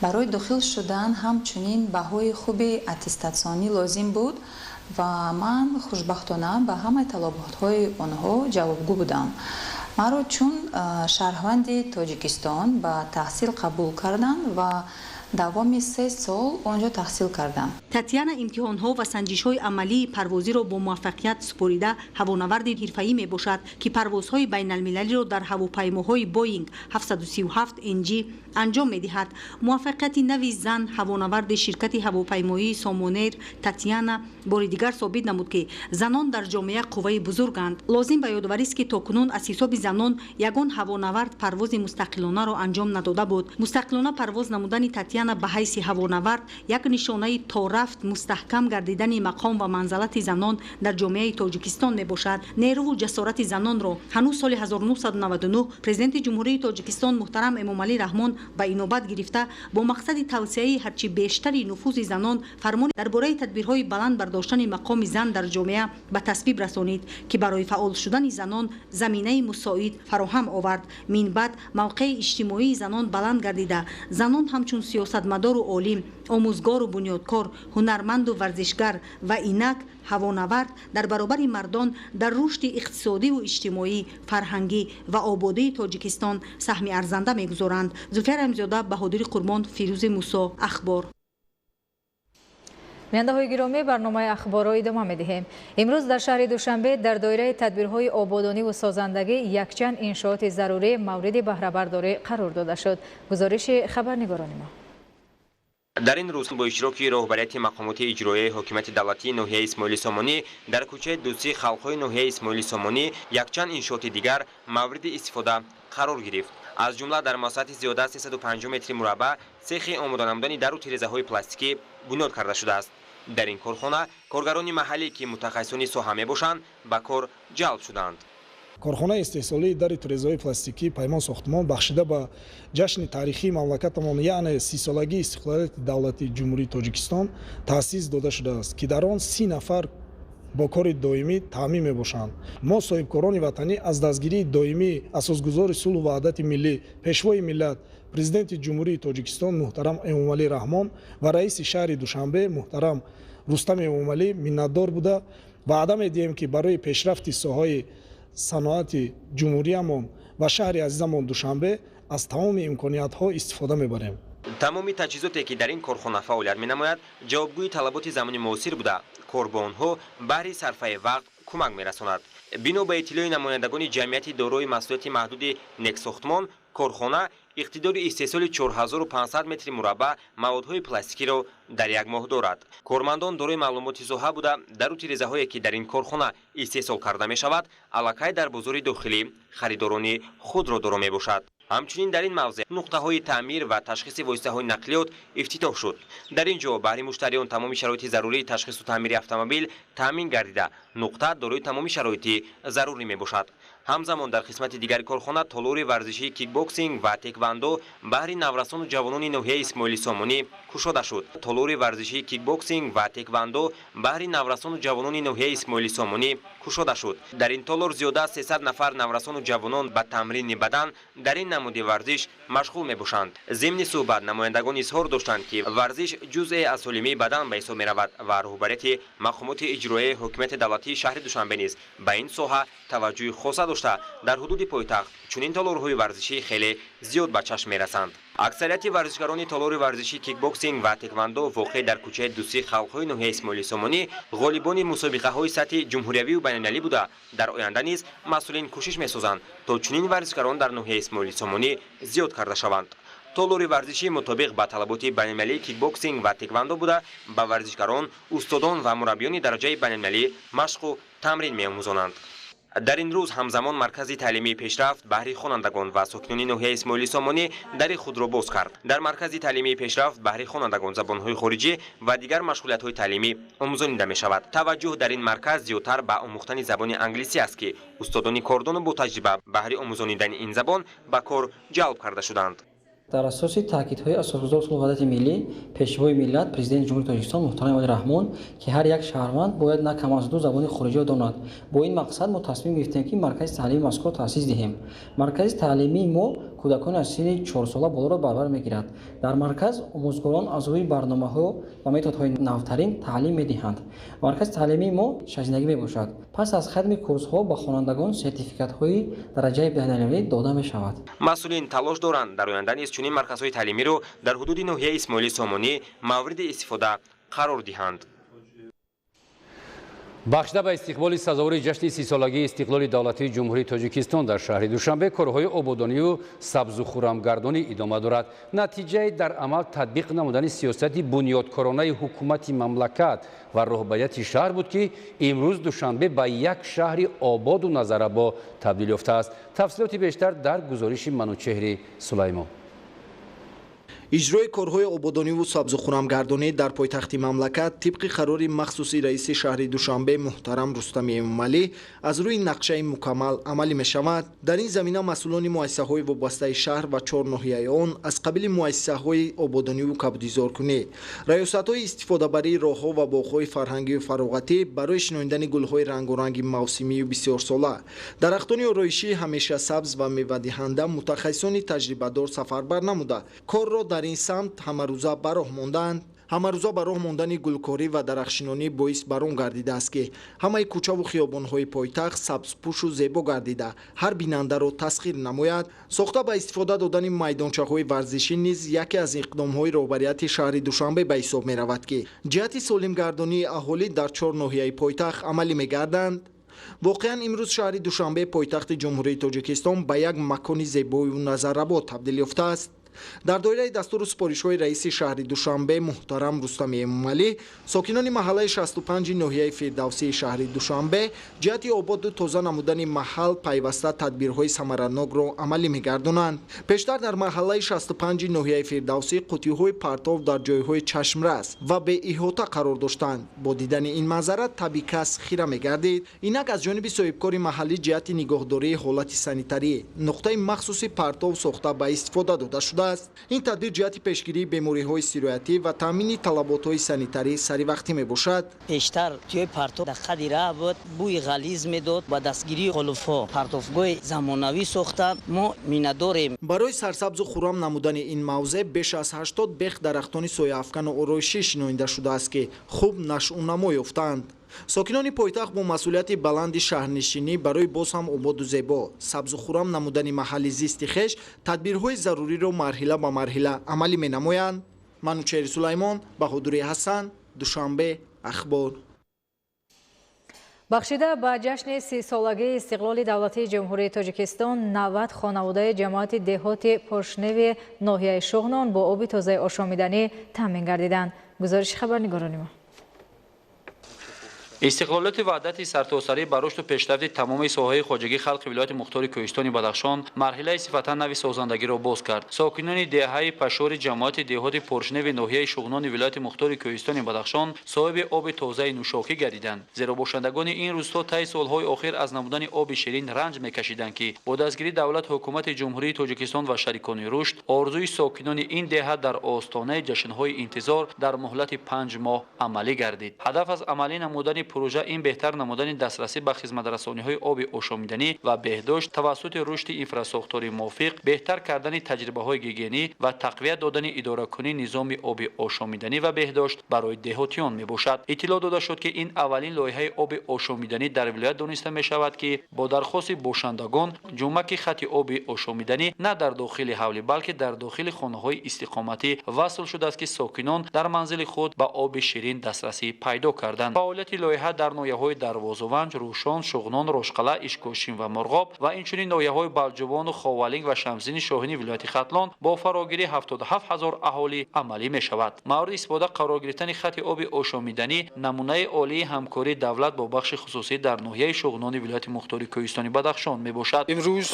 Барои дохил шудан ҳамчунин баҳои хуби аттестатсионӣ лозим буд ва ман хушбахтона ба ҳамаи талаботҳои онҳо ҷавобгӯ будам. Маро чун шаҳрванди Тоҷикистон ба таҳсил қабул карданд ва давоми 3 сол онҷо таҳсил кардам. Татьяна имтиҳонҳо ва санҷишҳои амалии парвозиро бо муваффақият супорида ҳавонаварди ҳирфаӣ мебошад, ки парвозҳои байналмилалиро дар ҳавопаймоҳои Боинг 737 NG анҷом медиҳад. Муваффақияти нави зан ҳавонаварди ширкати ҳавопаймоии Сомонэйр Татьяна бори дигар собит намуд, ки занон дар ҷомеа қувваи бузурганд. Лозим ба ёдоварист, ки то кунун аз ҳисоби занон ягон ҳавонавард парвози мустақилонаро анҷом надода буд. Мустақилона парвоз намудани Татьяна ба ҳайси ҳавонавард як нишонаи торафт мустаҳкам гардидани мақом ва манзалати занон дар ҷомеаи Тоҷикистон мебошад. Нерӯву ҷасорати занонро ҳанӯз соли 1999 Президенти Ҷумҳурии Тоҷикистон муҳтарам Эмомалӣ Раҳмон ба инобат гирифта, бо мақсади тавсеаи ҳарчи бештари нуфузи занон фармони дар бораи тадбирҳои баланд бардоштани мақоми зан дар ҷомеа ба тасвиб расонид, ки барои фаъол шудани занон заминаи мусоид фароҳам овард. Минбаъд мавқеи иҷтимоии занон баланд гардида, занон ҳамчун сиёсатмадору олим, омӯзгору бунёдкор, ҳунарманду варзишгар ва инак ҳавонавард дар баробари мардон дар рушди иқтисодиву иҷтимоӣ, фарҳангӣ ва ободии Тоҷикистон саҳми арзанда мегузоранд. Зулфия Раҳимзода, Баҳодири Қурбон, Фирӯзи Мусо, Ахбор. Бинандаҳои гиромӣ, барномаи Ахборро идома медиҳем. Имрӯз дар шаҳри Душанбе дар доираи тадбирҳои ободониву созандагӣ якчанд иншооти зарурӣ мавриди баҳрабардорӣ қарор дода шуд. Гузориши хабарнигорони мо. Дар ин рӯз бо иштироки роҳбарияти мақомоти иҷроияи ҳокимияти давлатии ноҳияи Исмоили Сомонӣ дар кӯчаи дӯстии халқҳои ноҳияи Исмоили Сомонӣ якчанд иншооти дигар мавриди истифода қарор гирифт. Аз ҷумла дар масоҳати зиёда аз 350 метри мураббаъ цехи омода намудани дару тирезаҳои пластикӣ бунёд карда шудааст. Дар ин корхона коргарони маҳаллӣ, ки мутахассисони соҳа мебошанд, ба кор ҷалб шуданд. Корхонаи истеҳсолии дари тирезаҳои пластикӣ Паймон сохтмон бахшида ба ҷашни таърихии мамлакатамон, яъне 30-солагии истиқлолияти давлатии Ҷумҳурии Тоҷикистон таъсис дода шудааст, ки дар он 30 нафар бо кори доимӣ таъмин мебошанд. Мо соҳибкорони ватанӣ аз дастгирии доимии асосгузори сулҳу ваҳдати миллӣ, пешвои миллат, Президенти Ҷумҳурии Тоҷикистон муҳтарам Эмомалӣ Раҳмон ва раиси шаҳри Душанбе муҳтарам Рустам Эмомалӣ миннатдор буда, ваъда медиҳем, ки барои пешрафти соҳаи саноати ҷумҳуриямон ва шаҳри азизамон Душанбе аз тамоми имкониятҳо истифода мебарем. Тамоми таҷҳизоте, ки дар ин корхона фаъолият менамояд, ҷавобгӯи талаботи замони муосир буда, кор бо онҳо баҳри сарфаи вақт кӯмак мерасонад. Бино ба иттилои намояндагони ҷамъияти дорои масъулияти маҳдуди Нексохтмон, корхона иқтидори истеҳсоли 4500 метри мураббаъ маводҳои пластикиро дар як моҳ дорад. Кормандон дорои маълумоти соҳа буда, дару тирезаҳое, ки дар ин корхона истеҳсол карда мешавад, аллакай дар бозори дохилӣ харидорони худро доро мебошад. Ҳамчунин дар ин мавзеъ нуқтаҳои таъмир ва ташхиси воситаҳои нақлиёт ифтитоҳ шуд. Дар ин ҷо баҳри муштариён тамоми шароити зарурии ташхису таъмири автомобил таъмин гардида, нуқта дорои тамоми шароити зарурӣ мебошад. Ҳамзамон дар қисмати дигари корхона толори варзишии кикбоксинг ва теквандо баҳри наврасону ҷавонони ноҳияи Исмоили Сомонӣ кушода шуд. Толори варзишии кикбоксинг ва теквандо баҳри наврасону ҷавонони ноҳияи Исмоили Сомонӣ кушода шуд. Дар ин толор зиёда аз 300 нафар наврасону ҷавонон ба тамрини бадан дар ин намуди варзиш машғул мебошанд. Зимни суҳбат намояндагон изҳор доштанд, ки варзиш ҷузъе аз солимии бадан ба ҳисоб меравад ва роҳбарияти мақомоти иҷроияи ҳокимияти давлатии шаҳри Душанбе низ ба ин соҳа таваҷҷӯҳи хоса дошта, дар ҳудуди пойтахт чунин толорҳои варзишӣ хеле зиёд ба чашм мерасанд. Аксарияти варзишгарони толори варзишии кикбоксинг ва теквандо воқеъ дар кӯчаи дӯстии халқҳои ноҳияи Исмоили Сомонӣ ғолибони мусобиқаҳои сатҳи ҷумҳуриявию байналмилалӣ буда, дар оянда низ масъулин кӯшиш месозанд, то чунин варзишгарон дар ноҳияи Исмоили Сомонӣ зиёд карда шаванд. Толори варзишӣ мутобиқ ба талаботи байналмилалии кикбоксинг ва теквандо буда, ба варзишгарон, устодон ва мураббиёни дараҷаи байналмилалӣ машқу тамрин меомӯзонанд. Дар ин рӯз ҳамзамон маркази таълимии пешрафт баҳри хонандагон ва сокинони ноҳияи Исмоили Сомонӣ дари худро боз кард. Дар маркази таълимии пешрафт баҳри хонандагон забонҳои хориҷӣ ва дигар машғулиятҳои таълимӣ омӯзонида мешавад. Таваҷҷӯҳ дар ин марказ зиёдтар ба омӯхтани забони англисӣ аст, ки устодони кордону ботаҷриба баҳри омӯзонидани ин забон ба кор ҷалб карда шуданд. Дар асоси таъкидҳои асосгузори сулҳу ваҳдати миллӣ, пешвои миллат, президенти Ҷумҳурии Тоҷикистон муҳтарам Эмомалӣ Раҳмон, ки ҳар як шаҳрванд бояд на кам аз 2 забони хориҷиро донад. Бо ин мақсад мо тасмим гирифтем, ки маркази таълимии мазкурро таъсис диҳем. Маркази таълимии мо кӯдакони аз синни 4сола болоро барбар мегирад. Дар марказ омӯзгорон аз рӯи барномаҳо ва методҳои навтарин таълим медиҳанд. Маркази таълимии мо шашзинагӣ мебошад. Пас аз хатми курсҳо ба хонандагон сертификатҳои дараҷаи байналмилалӣ дода мешавад. Масъулин талош доранд дар оянда низ чунин марказҳои таълимиро дар ҳудуди ноҳияи Исмоили Сомонӣ мавриди истифода қарор диҳанд. Бахшида ба истиқболи сазовори ҷашни 30-солагии истиқлоли давлатии Ҷумҳурии Тоҷикистон дар шаҳри Душанбе корҳои ободонию сабзу хурамгардонӣ идома дорад. Натиҷаи дар амал татбиқ намудани сиёсати бунёдкоронаи ҳукумати мамлакат ва роҳбарияти шаҳр буд, ки имрӯз Душанбе ба як шаҳри ободу назаррабо табдил ёфтааст. Тафсилоти бештар дар гузориши Манучеҳри Сулаймон. Иҷрои корҳои ободониву сабзухурамгардонӣ дар пойтахти мамлакат тибқи қарори махсуси раиси шаҳри Душанбе муҳтарам Рустами Эмомалӣ аз рӯи нақшаи мукаммал амалӣ мешавад. Дар ин замина масъулони муассисаҳои вобастаи шаҳр ва 4 ноҳияи он аз қабили муассисаҳои ободониву кабудизоркунӣ, раёсатҳои истифодабарии роҳҳо ва боғҳои фарҳангию фароғатӣ барои шинондани гулҳои рангоранги мавсимию бисёрсола, дарахтони ороишӣ ҳамеша сабз ва мевадиҳанда мутахассисони таҷрибадор сафарбар намуда корро дар ин самт ҳамарӯза ба роҳ мондаанд. Ҳамарӯза ба роҳ мондани гулкорӣ ва дарахтшинонӣ боис бар он гардидааст, ки ҳамаи кӯчаву хиёбонҳои пойтахт сабзпӯшу зебо гардида ҳар бинандаро тасхир намояд. Сохта ба истифода додани майдончаҳои варзишӣ низ яке аз иқдомҳои роҳбарияти шаҳри Душанбе ба ҳисоб меравад, ки ҷиҳати солимгардонии аҳолӣ дар 4 ноҳияи пойтахт амалӣ мегарданд. Воқеан имрӯз шаҳри Душанбе, пойтахти Ҷумҳурии Тоҷикистон, ба як макони зебою назаррабо табдил ёфтааст. Дар доираи дастуру супоришҳои раиси шаҳри Душанбе муҳтарам Рустами Эмомалӣ, сокинони маҳаллаи 65 ноҳияи Фирдавсии шаҳри Душанбе ҷиҳати ободу тоза намудани маҳал пайваста тадбирҳои самаранокро амалӣ мегардонанд. Пештар дар маҳаллаи 65 ноҳияи Фирдавсӣ қутиҳои партов дар ҷойҳои чашмрас ва беиҳота қарор доштанд. Бо дидани ин манзара табиъ кас хира мегардид. Инак аз ҷониби соҳибкори маҳаллӣ ҷиҳати нигоҳдории ҳолати санитарӣ нуқтаи махсуси партов сохта ба истифода дода шудааст. Ин тадбир ҷиҳати пешгирии бемориҳои сироятӣ ва таъмини талаботҳои санитарӣ саривақтӣ мебошад. Пештар ҷои партов дар қади раҳ буд, бӯи ғализ медод. Ба дастгирии ғулуфҳо партовгоҳи замонавӣ сохта мо миннатдорем. Барои сарсабзу хуррам намудани ин мавзеъ беш аз 80 бех дарахтони сояафкану ороишӣ шинонида шудааст, ки хуб нашъунамо ёфтаанд. Сокинони пойтахт бо масъулияти баланди шаҳрнишинӣ барои боз ҳам ободу зебо, сабзу хуррам намудани маҳалли зисти хеш тадбирҳои заруриро марҳила ба марҳила амалӣ менамоянд. Манучеҳри Сулаймон, Баҳодури Ҳасан, Душанбе, Ахбор. Бахшида ба ҷашни 30-солагии истиқлоли давлатии Ҷумҳурии Тоҷикистон 90 хонаводаи ҷамоати деҳоти Поршневи ноҳияи Шуғнон бо оби тозаи ошомиданӣ таъмин гардиданд. Гузориши хабарнигорони мо. Истиқлолияти ваҳдати сартосарӣ ба рушду пешрафти тамоми соҳаи хоҷагии халқи вилояти мухтори Кӯҳистони Бадахшон марҳилаи сифатан нави созандагиро боз кард. Сокинони деҳаи Пашори ҷамоати деҳоти Поршневи ноҳияи Шуғнони вилояти мухтори Кӯҳистони Бадахшон соҳиби оби тозаи нӯшокӣ гардиданд. Зеро бошандагони ин рӯзҳо таи солҳои охир аз намудани оби ширин ранҷ мекашиданд, ки бо дастгирии давлат, ҳукумати Ҷумҳурии Тоҷикистон ва шарикони рушд орзуи сокинони ин деҳа дар остонаи ҷашнҳои интизор дар муҳлати 5 моҳ амалӣ гардид. Ҳадаф аз амалӣ намудани пурӯжа ин беҳтар намудани дастрасӣ ба хизматрасониҳои оби ошомиданӣ ва беҳдошт тавассути рушди инфрасохтори мувофиқ, беҳтар кардани таҷрибаҳои гигиенӣ ва тақвият додани идоракунии низоми оби ошомиданӣ ва беҳдошт барои деҳотиён мебошад. Иттилоъ дода шуд, ки ин аввалин лоиҳаи оби ошомиданӣ дар вилоят дониста мешавад, ки бо дархости бошандагон ҷумаки хати оби ошомиданӣ на дар дохили ҳавлӣ, балки дар дохили хонаҳои истиқоматӣ васл шудааст, ки сокинон дар манзили худ ба оби ширин дастрасӣ пайдо карданд. Фаъолияти лоиҳа дар ноҳияҳои Дарвозуванҷ, Рӯшон, Шуғнон, Рошқала, Ишкошим ва Мурғоб ва инчунин ноҳияҳои Балҷувону Ховалинг ва Шамсини Шоҳини вилояти Хатлон бо фарогирии 77 ҳазор аҳолӣ амалӣ мешавад. Мавриди истифода қарор гирифтани хати оби ошомиданӣ намунаи олии ҳамкории давлат бо бахши хусусӣ дар ноҳияи Шуғнони вилояти мухтори Кӯҳистони Бадахшон мебошад. Имрӯз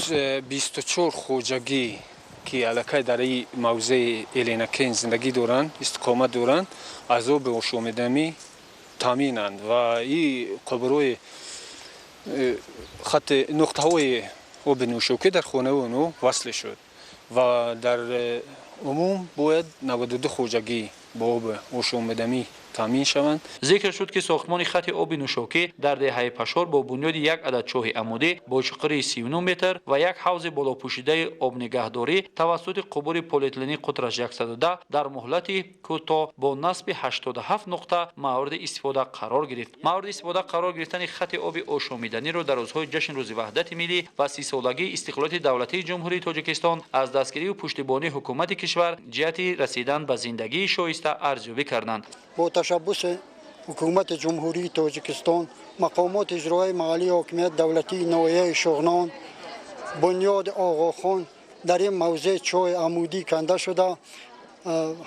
24 хоҷагӣ ки аллакай дар ин мавзеи Эленакен зиндагӣ доранд, истиқомат доранд, аз оби ошомиданӣ таъминанд ва ин қубурҳои хати нуқтаҳои оби нӯшокӣ дар хонаи онҳо васл шуд ва дар Умум бояд 92 хоҷагӣ бо оби ошомиданӣ таъмин шаванд. Зикр шуд, ки сохтмони хати оби нӯшокӣ дар деҳаи Пашор бо бунёди як адад чоҳи амудӣ бо чуқурии 39 метр ва як ҳавзи болопӯшидаи обнигаҳдорӣ тавассути қубури полиэтиленӣ қутраш 110 дар муҳлати кӯтоҳ бо насби 87 нуқта мавриди истифода қарор гирифт. Мавриди истифода қарор гирифтани хати оби ошомиданиро дар рӯзҳои ҷашни Рӯзи Ваҳдати Миллӣ ва 30-солагии истиқлолияти давлатии Ҷумҳурии Тоҷикистон аз дастгирию пуштибонии ҳукумати кишвар ҷиҳати расидан ба зиндагии шоиста арзёбӣ карданд. Бо ташаббуси ҳукумати Ҷумҳурии Тоҷикистон, мақомоти иҷроияи маҳаллии ҳокимияти давлатии ноҳияи Шуғнон, бунёди Оғохон дар ин мавзеъ чоҳи амудӣ канда шуда,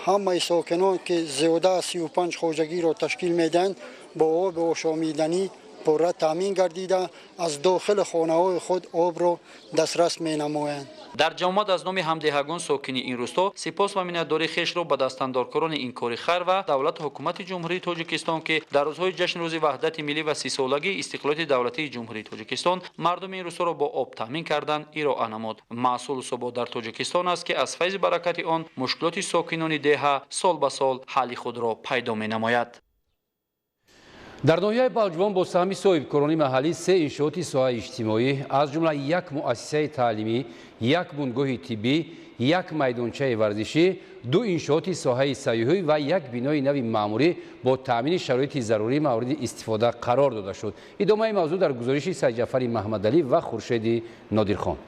ҳамаи сокинон, ки зиёда аз 35 хоҷагиро ташкил медиҳанд, бо оби ошомиданӣ пурра таъмин гардида, аз дохили хонаҳои худ обро дастрас менамоянд. Дар ҷамоат аз номи ҳамдеҳагон сокини ин рӯсто сипос ва миннатдории хешро ба дастандоркорони ин кори хайр ва давлату ҳукумати Ҷумҳурии Тоҷикистон, ки дар рӯзҳои ҷашни Рӯзи Ваҳдати Миллӣ ва 30-солагии истиқлолияти давлатии Ҷумҳурии Тоҷикистон мардуми ин рӯсторо бо об таъмин кардан ироа намуд. Маҳсулу субот дар Тоҷикистон аст, ки аз файзи баракати он мушкилоти сокинони деҳа сол ба сол ҳалли худро пайдо менамояд. Дар ноҳияи Балҷувон бо саҳми соҳибкорони маҳаллӣ се иншооти соҳаи иҷтимоӣ, аз ҷумла як муассисаи таълимӣ, як бунгоҳи тиббӣ, як майдончаи варзишӣ, ду иншооти соҳаи сайёҳӣ ва як бинои нави маъмурӣ бо таъмини шароити зарурӣ мавриди истифода қарор дода шуд. Идомаи мавзӯъ дар гузориши Сайдҷафари Маҳмадалӣ ва Хуршеди Нодирхон.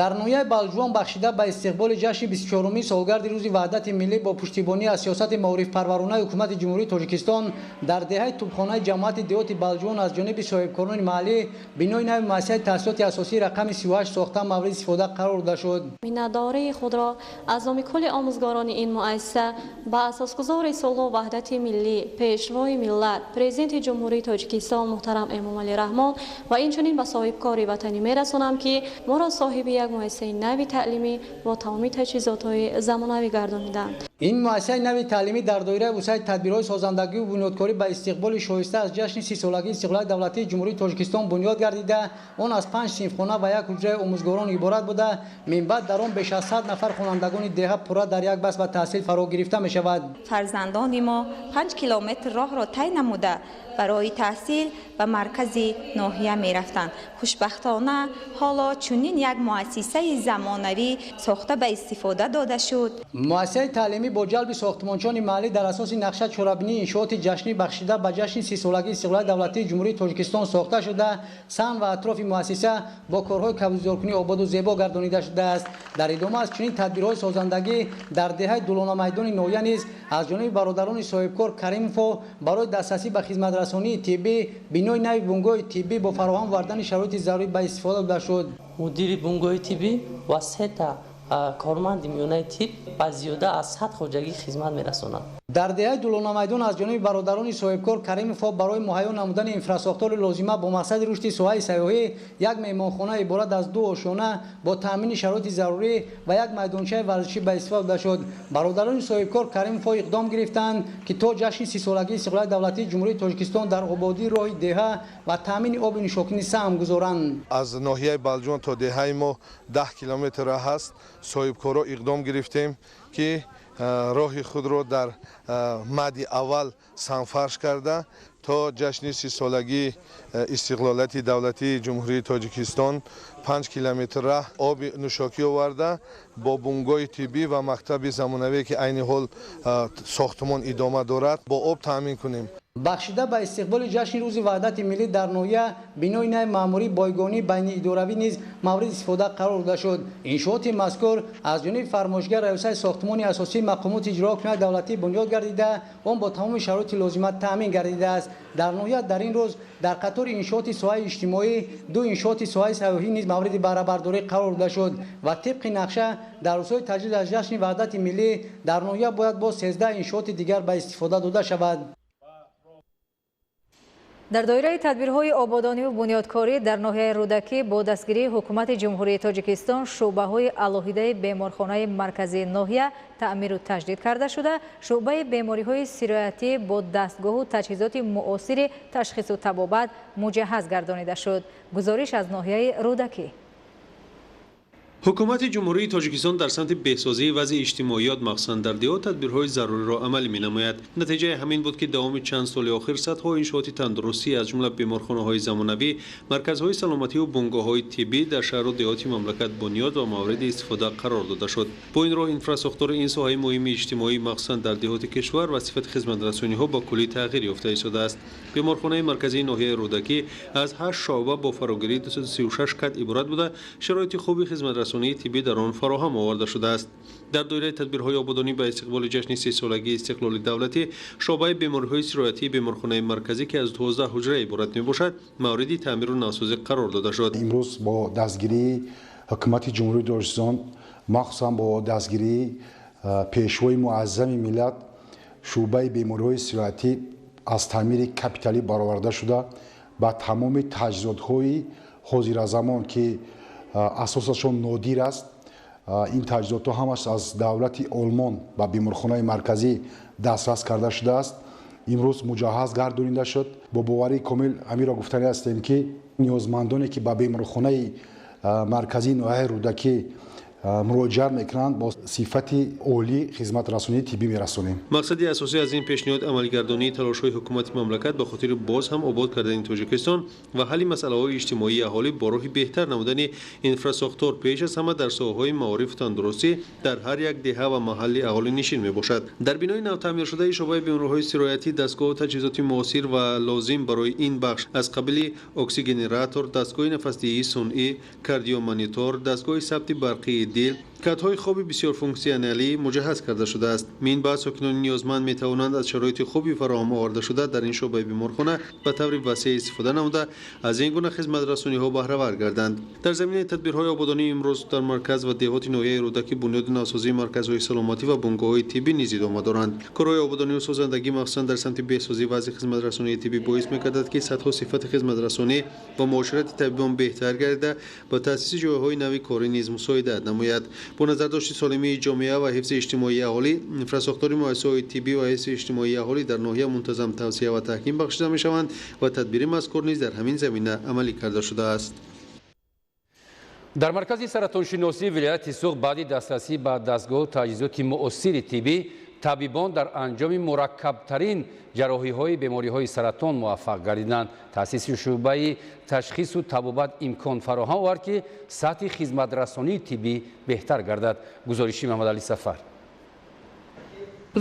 Дар ноҳияи Балҷувон бахшида ба истиқболи ҷашни 24-уми солгарди Рӯзи Ваҳдати Миллӣ бо пуштибонӣ аз сиёсати маорифпарваронаи ҳукумати Ҷумҳурии Тоҷикистон дар деҳаи Тӯбхонаи ҷамоати деҳоти Балҷувон аз ҷониби соҳибкорони маҳаллӣ бинои нави муассисаи таҳсилоти асосии рақами 38 сохта мавриди истифода қарор дода шуд. Миннатдории худро аз номи кулли омӯзгорони ин муассиса ба асосгузори сулҳу ваҳдати миллӣ, Пешвои миллат, Президенти Ҷумҳурии Тоҷикистон муҳтарам Эмомалӣ Раҳмон ва инчунин ба соҳибкори ватанӣ мерасонам, ки моро соҳиби як муассисаи нави таълимӣ бо тамоми таҷҳизотҳои замонавӣ гардониданд. Ин муассисаи нави таълимӣ дар доираи вусъати тадбирҳои созандагию бунёдкорӣ ба истиқболи шоиста аз ҷашни 30-солагии истиқлолияти давлатии Ҷумҳурии Тоҷикистон бунёд гардида, он аз 5 синфхона ва як ҳуҷраи омӯзгорон иборат буда, минбаъд дар он беш аз 100 нафар хонандагони деҳа пурра дар як баст ба таҳсил фаро гирифта мешавад. Фарзандони мо 5 километр роҳро тай намуда барои таҳсил ба маркази ноҳия мерафтанд. Хушбахтона ҳоло чунин як муассисаи замонавӣ сохта ба истифода дода шуд. Муассисаи таълимӣ бо ҷалби сохтмончони маҳаллӣ дар асоси нақша чорабинии иншооти ҷашнӣ бахшида ба ҷашни 30-солагии истиқлолияти давлатии Ҷумҳурии Тоҷикистон сохта шуда, саҳн ва атрофи муассиса бо корҳои кабудизоркунӣ ободу зебо гардонида шудааст. Дар идома аз чунин тадбирҳои созандагӣ дар деҳаи Дулонамайдони ноҳия низ аз ҷониби бародарони соҳибкор Каримовҳо барои дастрасӣ ба хизматрасонии тиббӣ бинои нави бунгоҳи тиббӣ бо фароҳам овардани шароити зарурӣ ба истифода дода шуд. Мудири бунгоҳи тиббӣ ва сета корманди миёнаи тиб ба зиёда аз 100 хоҷагӣ хизмат мерасонанд. Дар деҳаи Дулонамайдон аз ҷониби бародарони соҳибкор Каримовҳо барои муҳайё намудани инфрасохтори лозима бо мақсади рушди соҳаи сайёҳӣ як меҳмонхона иборат аз 2 ошёна бо таъмини шароити зарурӣ ва як майдончаи варзишӣ ба истифода дода шуд. Бародарони соҳибкор Каримовҳо иқдом гирифтанд, ки то ҷашни 30-солагии истиқлолияти давлатии Ҷумҳурии Тоҷикистон дар ободии роҳи деҳа ва таъмини оби нӯшокинӣ саҳм гузоранд. Аз ноҳияи Балҷувон то деҳаи мо 10 километр роҳ аст. Соҳибкорро иқдом гирифтем, ки роҳи худро дар мади аввал сангфарш карда то ҷашни 30-солагии истиқлолияти давлатии Ҷумҳурии Тоҷикистон 5 километр роҳ оби нӯшокӣ оварда бо бунгоҳи тиббӣ ва мактаби замонавие, ки айни ҳол сохтмон идома дорад, бо об таъмин кунем. Бахшида ба истиқболи ҷашни Рӯзи Ваҳдати Миллӣ дар ноҳия бинои нави маъмурии бойгонии байниидоравӣ низ мавриди истифода қарор дода шуд. Иншооти мазкур аз ҷониби фармоишгар раёсати сохтмони асосии мақомоти иҷроия ҳокимияти давлатӣ бунёд гардида, он бо тамоми шароити лозима таъмин гардидааст. Дар ноҳия дар ин рӯз дар қатори иншооти соҳаи иҷтимоӣ ду иншооти соҳаи сайёҳӣ низ мавриди баҳрабардорӣ қарор дода шуд ва тибқи нақша дар рӯзҳои таҷлил аз ҷашни Ваҳдати Миллӣ дар ноҳия бояд боз 13 иншооти дигар ба истифода дода шавад. Дар доираи тадбирҳои ободониву бунёдкорӣ дар ноҳияи Рӯдакӣ бо дастгирии ҳукумати Ҷумҳурии Тоҷикистон шӯъбаҳои алоҳидаи беморхонаи марказии ноҳия таъмиру таҷдид карда шуда, шӯъбаи бемориҳои сироятӣ бо дастгоҳу таҷҳизоти муосири ташхису табобат муҷаҳҳаз гардонида шуд. Гузориш аз ноҳияи Рӯдакӣ. Ҳукумати Ҷумҳурии Тоҷикистон дар самти беҳсозии вазъи иҷтимоиёт, махсусан дар деҳот, тадбирҳои заруриро амалӣ менамояд. Натиҷаи ҳамин буд, ки давоми чанд соли охир садҳо иншооти тандурустӣ, аз ҷумла беморхонаҳои замонавӣ, марказҳои саломативу бунгоҳҳои тиббӣ дар шаҳру деҳоти мамлакат бунёд ва мавриди истифода қарор дода шуд. Бо ин роҳ инфрасохтори ин соҳаи муҳими иҷтимоӣ, махсусан дар деҳоти кишвар, ва сифати хизматрасониҳо ба куллӣ тағйир ёфта истодааст. Беморхонаи марказии ноҳияи Рӯдакӣ аз 8 шӯъба бо фарогирии 236 кат иборат буда, шароити хуби хизматрасонии тиббӣ дар он фароҳам оварда шудааст. Дар доираи тадбирҳои ободонӣ ба истиқболи ҷашни 30-солагии истиқлоли давлатӣ, шӯъбаи бемориҳои сироятии беморхонаи марказӣ, ки аз 12 ҳуҷра иборат мебошад, мавриди таъмиру навсозӣ қарор дода шуд. Имрӯз бо дастгирии ҳукумати Ҷумҳурии Тоҷикистон, махсусан бо дастгирии Пешвои муаззами миллат, шӯъбаи бемориҳои сироятӣ аз таъмири капиталӣ бароварда шуда, ба тамоми таҷҳизотҳои ҳозиразамон, ки асосашон нодир аст, ин таҷҳизотҳо ҳамаш аз давлати Олмон ба беморхонаи марказӣ дастрас карда шудааст, имрӯз муҷаҳҳаз гардонида шуд. Бо боварии комил ҳаминро гуфтанӣ ҳастем, ки ниёзмандоне, ки ба беморхонаи марказии ноҳияи Рӯдакӣ муроҷиат мекунанд, бо сифати олӣ хизматрасонии тиббӣ мерасонем. Мақсади асосӣ аз ин пешниҳод амалигардонии талошҳои ҳукумати мамлакат ба хотири боз ҳам обод кардани Тоҷикистон ва ҳалли масъалаҳои иҷтимоии аҳолӣ бо роҳи беҳтар намудани инфрасохтор, пеш аз ҳама дар соҳаҳои маорифу тандурустӣ дар ҳар як деҳа ва маҳалли аҳолинишин мебошад. Дар бинои навтаъмиршудаи шӯъбаи бемориҳои сироятӣ дастгоҳу таҷҳизоти муосир ва лозим барои ин бахш аз қабили оксигенератор, дастгоҳи нафасдиҳии сунъӣ, кардиомонитор, дастгоҳи сабти барқии дил, катҳои хоби бисёрфунксионалӣ муҷаҳҳаз карда шудааст. Мин баъд сокинони ниёзманд метавонанд аз шароити хуби фароҳам овардашуда дар ин шӯъбаи беморхона ба таври васеъ истифода намуда, аз ин гуна хизматрасониҳо баҳравар гарданд. Дар заминаи тадбирҳои ободонӣ имрӯз дар марказ ва деҳоти ноҳияи Рӯдакӣ бунёду навсозии марказҳои саломатӣ ва бунгоҳҳои тиббӣ низ идома доранд. Корҳои ободонию созандагӣ, махсусан дар самти беҳсозии вазъи хизматрасонии тиббӣ, боис мегардад, ки сатҳу сифати хизматрасонӣ ва муоширати табибон беҳтар гардида, ба таъсиси ҷойҳои нави корӣ низ мусоидат намояд. Бо назардошти солимии ҷомеа ва ҳифзи иҷтимоии аҳолӣ, инфрасохтори муассисаҳои тиббӣ ва ҳифзи иҷтимоии аҳолӣ дар ноҳия мунтазам тавсия ва таҳким бахшида мешаванд ва тадбири мазкур низ дар ҳамин замина амалӣ карда шудааст. Дар маркази саратоншиносии вилояти Суғд баъди дастрасӣ ба дастгоҳу таҷҳизоти муосири тиббӣ, табибон дар анҷоми мураккабтарин ҷарроҳиҳои бемориҳои саратон муваффақ гардиданд. Таъсиси шӯъбаи ташхису табобат имкон фароҳам овард, ки сатҳи хизматрасонии тиббӣ беҳтар гардад. Гузориши Муҳаммадалӣ Сафар.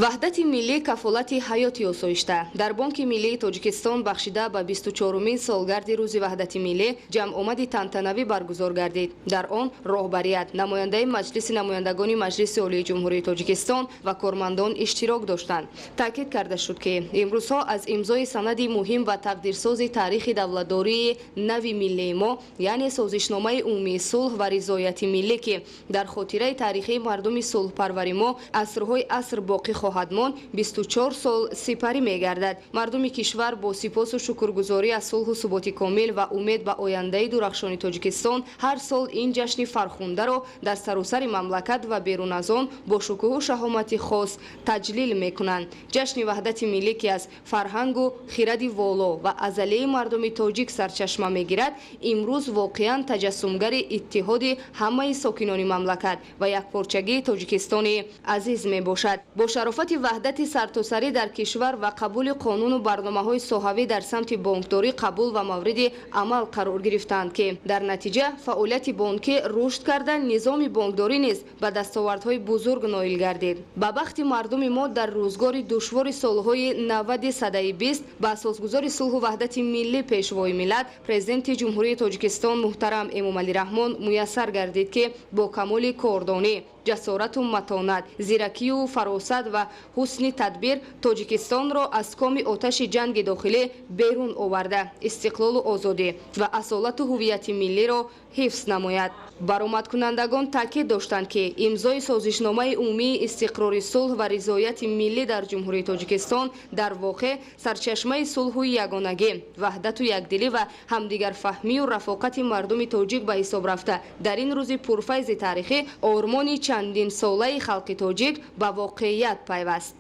Ваҳдати миллӣ кафолати ҳаёти осоишта. Дар Бонки миллии Тоҷикистон бахшида ба 24-умин солгарди рӯзи ваҳдати миллӣ ҷамъомади тантанавӣ баргузор гардид. Дар он роҳбарият, намояндаи Маҷлиси намояндагони Маҷлиси Олии Ҷумҳурии Тоҷикистон ва кормандон иштирок доштанд. Таъкид карда шуд, ки имрӯзҳо аз имзои санади муҳим ва тақдирсози таърихи давлатдории нави миллии мо, яъне Созишномаи умумии сулҳ ва ризояти миллӣ, ки дар хотираи таърихии мардуми сулҳпарвари мо асрҳои аср боқӣ хоҳад монд, 24 сол сипарӣ мегардад. Мардуми кишвар бо сипосу шукргузорӣ аз сулҳу суботи комил ва умед ба ояндаи дурахшони Тоҷикистон ҳар сол ин ҷашни фархундаро дар саросари мамлакат ва берун аз он бо шукӯҳу шаҳомати хос таҷлил мекунанд. Ҷашни ваҳдати миллӣ, ки аз фарҳангу хиради воло ва азалии мардуми тоҷик сарчашма мегирад, имрӯз воқеан таҷассумгари иттиҳоди ҳамаи сокинони мамлакат ва якпорчагии Тоҷикистони азиз мебошад. Бо шарофати ваҳдати сартосарӣ дар кишвар ва қабули қонуну барномаҳои соҳавӣ дар самти бонкдорӣ қабул ва мавриди амал қарор гирифтанд, ки дар натиҷа фаъолияти бонкӣ рушд карда, низоми бонкдорӣ низ ба дастовардҳои бузург ноил гардид. Ба бахти мардуми мо дар рӯзгори душвори солҳои 90 садаи 20 ба асосгузори сулҳу ваҳдати миллӣ, Пешвои миллат, Президенти Ҷумҳурии Тоҷикистон муҳтарам Эмомалӣ Раҳмон муяссар гардид, ки бо камоли кордонӣ, ҷасорату матонат, зиракию фаросат ва ҳусни тадбир Тоҷикистонро аз коми оташи ҷанги дохилӣ берун оварда, истиқлолу озодӣ ва асолату ҳуввияти миллиро ҳифз намояд. Баромадкунандагон таъкид доштанд, ки имзои Созишномаи умумии истиқрори сулҳ ва ризояти миллӣ дар Ҷумҳурии Тоҷикистон дар воқеъ сарчашмаи сулҳу ягонагӣ, ваҳдату якдилӣ ва ҳамдигарфаҳмию рафоқати мардуми тоҷик ба ҳисоб рафта, дар ин рӯзи пурфайзи таърихӣ ормони чандинсолаи халқи тоҷик ба воқеият пайваст.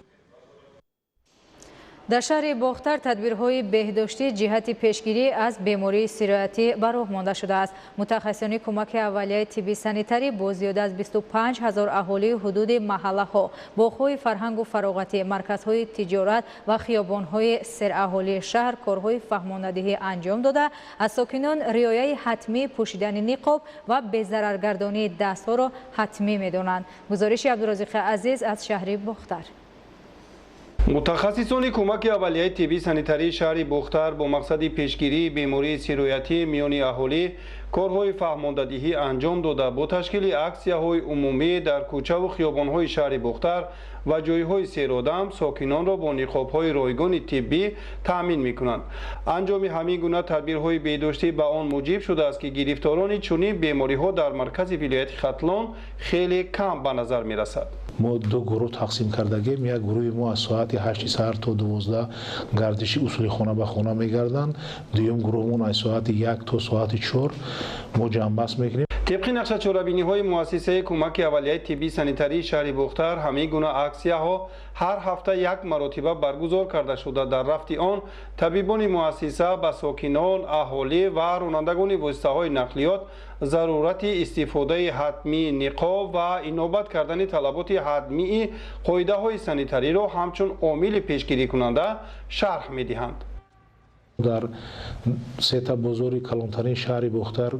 Дар шаҳри Бохтар тадбирҳои беҳдоштӣ ҷиҳати пешгирӣ аз бемории сироятӣ ба роҳ монда шудааст. Мутахассисони кӯмаки аввалияи тиббӣ санитарӣ бо зиёда аз 25 ҳазор аҳолии ҳудуди маҳаллаҳо, боғҳои фарҳангу фароғатӣ, марказҳои тиҷорат ва хиёбонҳои сераҳолии шаҳр корҳои фаҳмонадиҳӣ анҷом дода, аз сокинон риояи ҳатмии пӯшидани ниқоб ва безараргардонии дастҳоро ҳатмӣ медонанд. Гузориши Абдурозиқи Азиз аз шаҳри Бохтар. Мутахассисони кӯмаки аввалияи тиббӣ санитарии шаҳри Бохтар бо мақсади пешгирии бемории сироятӣ миёни аҳолӣ корҳои фаҳмондадиҳӣ анҷом дода, бо ташкили аксияҳои умумӣ дар кӯчаву хиёбонҳои шаҳри Бохтар ва ҷойҳои серодам сокинонро бо ниқобҳои ройгони тиббӣ таъмин мекунанд. Анҷоми ҳамин гуна тадбирҳои беҳдоштӣ ба он муҷиб шудааст, ки гирифторони чунин бемориҳо дар маркази вилояти Хатлон хеле кам ба назар мерасад. Мо ду гурӯҳ тақсим кардагем. Як гурӯҳи мо аз соати 8 саҳар то 12 гардиши усули хона ба хона мегарданд. Дуюм гурӯҳмон аз соати 1 то соати 4 мо ҷамъбаст мекунем. Тибқи нақша чорабиниҳои муассисаи кӯмаки аввалияи тиббӣ санитарии шаҳри Бохтар ҳамин гуна аксияҳо ҳар ҳафта як маротиба баргузор карда шуда, дар рафти он табибони муассиса ба сокинон, аҳолӣ ва ронандагони воситаҳои нақлиёт зарурати истифодаи ҳатмии ниқоб ва инобат кардани талаботи ҳатмии қоидаҳои санитариро ҳамчун омили пешгирикунанда шарҳ медиҳанд. Дар сета бозори калонтарин шаҳри Бохтар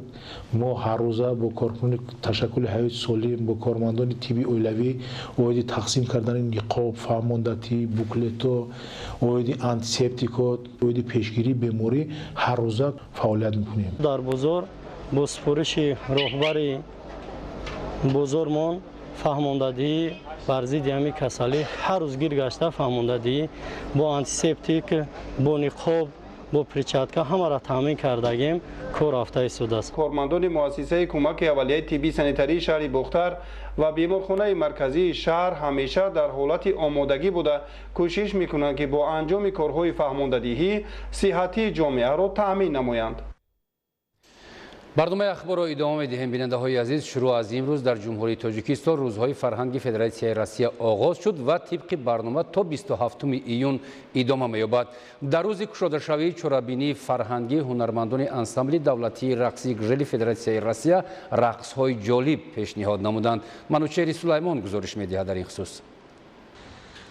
мо ҳаррӯза бо коркунони ташаккули ҳаёти солим, бо кормандони тибби оилавӣ оиди тақсим кардани ниқоб, фаҳмондатӣ, буклето, оиди антисептико, оиди пешгирии беморӣ ҳаррӯза фаъолият мекунем. Дар бозор бо супориши роҳбари бозормон фаҳмондадиҳӣ бар зидди ҳамин касалӣ ҳар рӯз гир гашта фаҳмондадиҳӣ бо антисептик, бо ниқоб, бо перчатка ҳамаро таъмин кардагем, кор рафта истодааст. Кормандони муассисаи кӯмаки аввалияи тиббӣ санитарии шаҳри Бохтар ва беморхонаи марказии шаҳр ҳамеша дар ҳолати омодагӣ буда, кӯшиш мекунанд, ки бо анҷоми корҳои фаҳмондадиҳӣ сиҳатии ҷомеаро таъмин намоянд. Барномаи ахборро идома медиҳем. Бинандаҳои азиз, шурӯъ аз имрӯз дар Ҷумҳурии Тоҷикистон рӯзҳои фарҳанги Федератсияи Россия оғоз шуд ва тибқи барнома то 27 июн идома меёбад. Дар рӯзи кушодашавии чорабинии фарҳангӣ ҳунармандони ансамбли давлатии рақси гжели Федератсияи Россия рақсҳои ҷолиб пешниҳод намуданд. Манучери Сулаймон гузориш медиҳад дар ин хусус.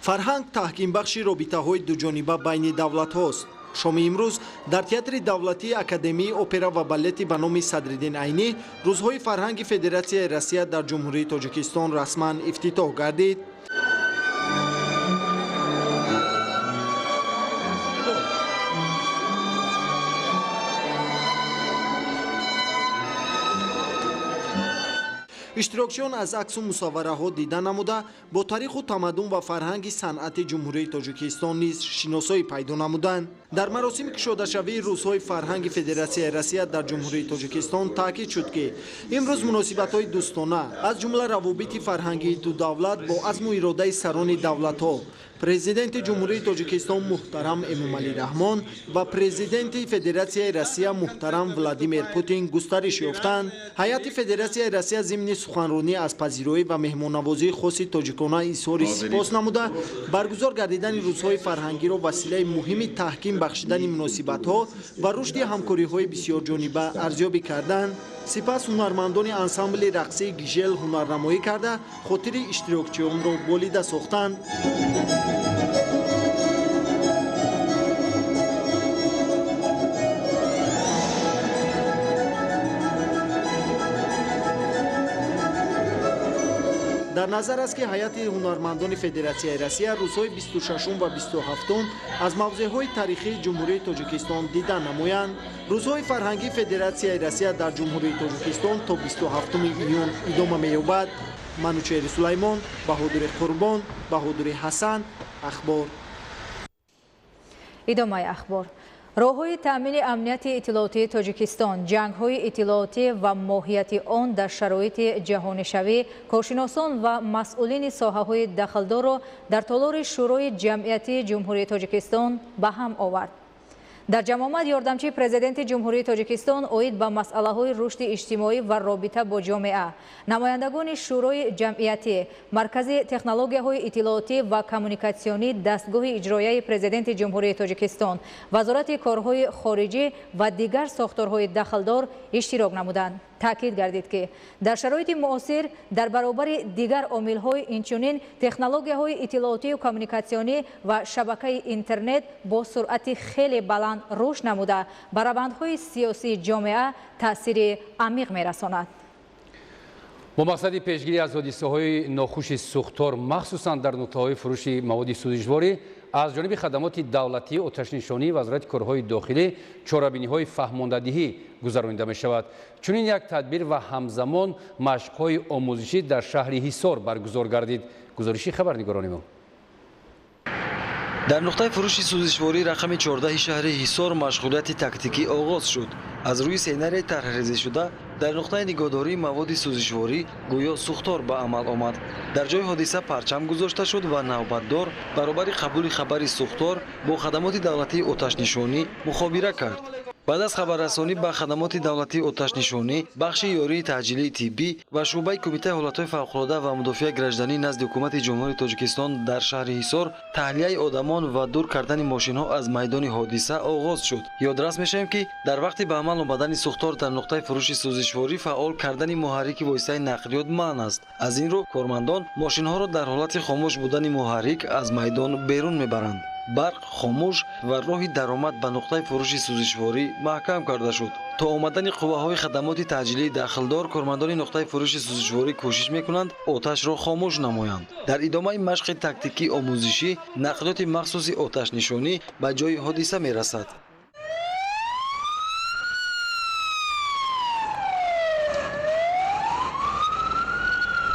Фарҳанг таҳкимбахши робитаҳои дуҷониба байни давлатҳост. Шоми имрӯз дар театри давлатии Академияи опера ва балети ба номи Садриддин Айнӣ рӯзҳои фарҳанги Федератсияи Россия дар Ҷумҳурии Тоҷикистон расман ифтитоҳ гардид. Иштирокчиён аз аксу мусаввараҳо дида намуда, бо таъриху тамаддун ва фарҳанги санъати Ҷумҳурии Тоҷикистон низ шиносоӣ пайдо намуданд. Дар маросими кушодашавии рӯзҳои фарҳанги Федератсияи Россия дар Ҷумҳурии Тоҷикистон таъкид шуд, ки имрӯз муносибатҳои дӯстона, аз ҷумла равобити фарҳангии ду давлат бо азму иродаи сарони давлатҳо, Президенти Ҷумҳурии Тоҷикистон муҳтарам Эмомалӣ Раҳмон ва Президенти Федератсияи Россия муҳтарам Владимир Путин густариш ёфтанд. Ҳайати Федератсияи Россия зимни суханронӣ аз пазироӣ ва меҳмоннавозии хоси тоҷикона изҳори сипос намуда, баргузор гардидани рӯзҳои фарҳангиро василаи муҳими таҳким бахшидани муносибатҳо ва рушди ҳамкориҳои бисёрҷониба арзёбӣ карданд. Сипас ҳунармандони ансамбли рақсии гижел ҳунарнамоӣ карда, хотири иштирокчиёнро болида сохтанд. Дар назар аст, ки ҳайати ҳунармандони Федератсияи Россия рӯзҳои 26 ва 27 аз мавзеъҳои таърихии Ҷумҳурии Тоҷикистон дида намоянд. Рӯзҳои фарҳангии Федератсияи Россия дар Ҷумҳурии Тоҷикистон то 27 июн идома меёбад. Манучери Сулаймон, Баҳодури Қурбон, Баҳодури Ҳасан, Ахбор. Идомаи ахбор. Роҳҳои таъмини амнияти иттилоотии Тоҷикистон, ҷангҳои иттилоотӣ ва моҳияти он дар шароити ҷаҳонишавӣ, коршиносон ва масъулини соҳаҳои дахлдорро дар толори Шӯрои ҷамъиятии Ҷумҳурии Тоҷикистон ба ҳам овард. Дар ҷамъомад ёрдамчии президенти Ҷумҳурии Тоҷикистон оид ба масъалаҳои рушди иҷтимоӣ ва робита бо ҷомеа, намояндагони Шӯрои ҷамъиятӣ, Маркази технологияҳои иттилоотӣ ва коммуникатсионӣ, дастгоҳи иҷроияи президенти Ҷумҳурии Тоҷикистон, Вазорати корҳои хориҷӣ ва дигар сохторҳои дахлдор иштирок намуданд. Таъкид гардид, ки дар шароити муосир дар баробари дигар омилҳои инчунин технологияҳои иттилоотию коммуникатсионӣ ва шабакаи интернет бо суръати хеле баланд рушд намуда, ба равандҳои сиёсии ҷомеа таъсири амиқ мерасонад. Бо мақсади пешгирӣ аз ҳодисаҳои нохуши сӯхтор, махсусан дар нуқтаҳои фурӯши маводи сӯзишворӣ, аз ҷониби хадамоти давлатии оташнишонии Вазорати корҳои дохилӣ чорабиниҳои фаҳмондадиҳӣ гузаронида мешавад. Чунин як тадбир ва ҳамзамон машқҳои омӯзишӣ дар шаҳри Ҳисор баргузор гардид. Гузориши хабарнигорони мо. Дар нуқтаи фурӯши сӯзишворӣ рақами 14 шаҳри Ҳисор машғулияти тактикӣ оғоз шуд. Аз рӯи сценарияи тарҳрезишуда дар нуқтаи нигоҳдории маводи сӯзишворӣ гӯё сӯхтор ба амал омад. Дар ҷои ҳодиса парчам гузошта шуд ва навбатдор баробари қабули хабари сӯхтор бо хадамоти давлатии оташнишонӣ мухобира кард. Баъд аз хабаррасонӣ ба хадамоти давлатии оташнишонӣ, бахши ёрии таъҷилии тиббӣ ва шӯъбаи Кумитаи ҳолатҳои фавқулода ва мудофиаи гражданӣ назди ҳукумати Ҷумҳурии Тоҷикистон дар шаҳри Ҳисор таҳлияи одамон ва дур кардани мошинҳо аз майдони ҳодиса оғоз шуд. Ёдрас мешавем, ки дар вақти ба амал омадани сӯхтор дар нуқтаи фурӯши сӯзишворӣ фаъол кардани муҳаррики воситаи нақлиёт манъ аст. Аз ин рӯ кормандон мошинҳоро дар ҳолати хомӯш будани муҳаррик аз майдон берун мебаранд. Барқ хомӯш ва роҳи даромад ба нуқтаи фурӯши сӯзишворӣ маҳкам карда шуд. То омадани қувваҳои хадамоти таъҷилии дахлдор, кормандони нуқтаи фурӯши сӯзишворӣ кӯшиш мекунанд оташро хомӯш намоянд. Дар идомаи машқи тактикии омӯзишӣ нақлиёти махсуси оташнишонӣ ба ҷои ҳодиса мерасад.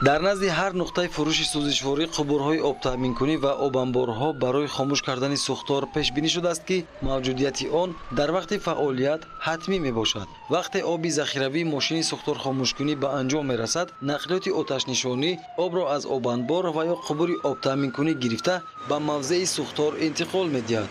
Дар назди ҳар нуқтаи фурӯши сӯзишворӣ қубурҳои обтаъминкунӣ ва обанборҳо барои хомӯш кардани сӯхтор пешбинӣ шудааст, ки мавҷудияти он дар вақти фаъолият ҳатмӣ мебошад. Вақте оби захиравии мошини сӯхторхомӯшкунӣ ба анҷом мерасад, нақлиёти оташнишонӣ обро аз обанбор ва ё қубури обтаъминкунӣ гирифта ба мавзеи сӯхтор интиқол медиҳад.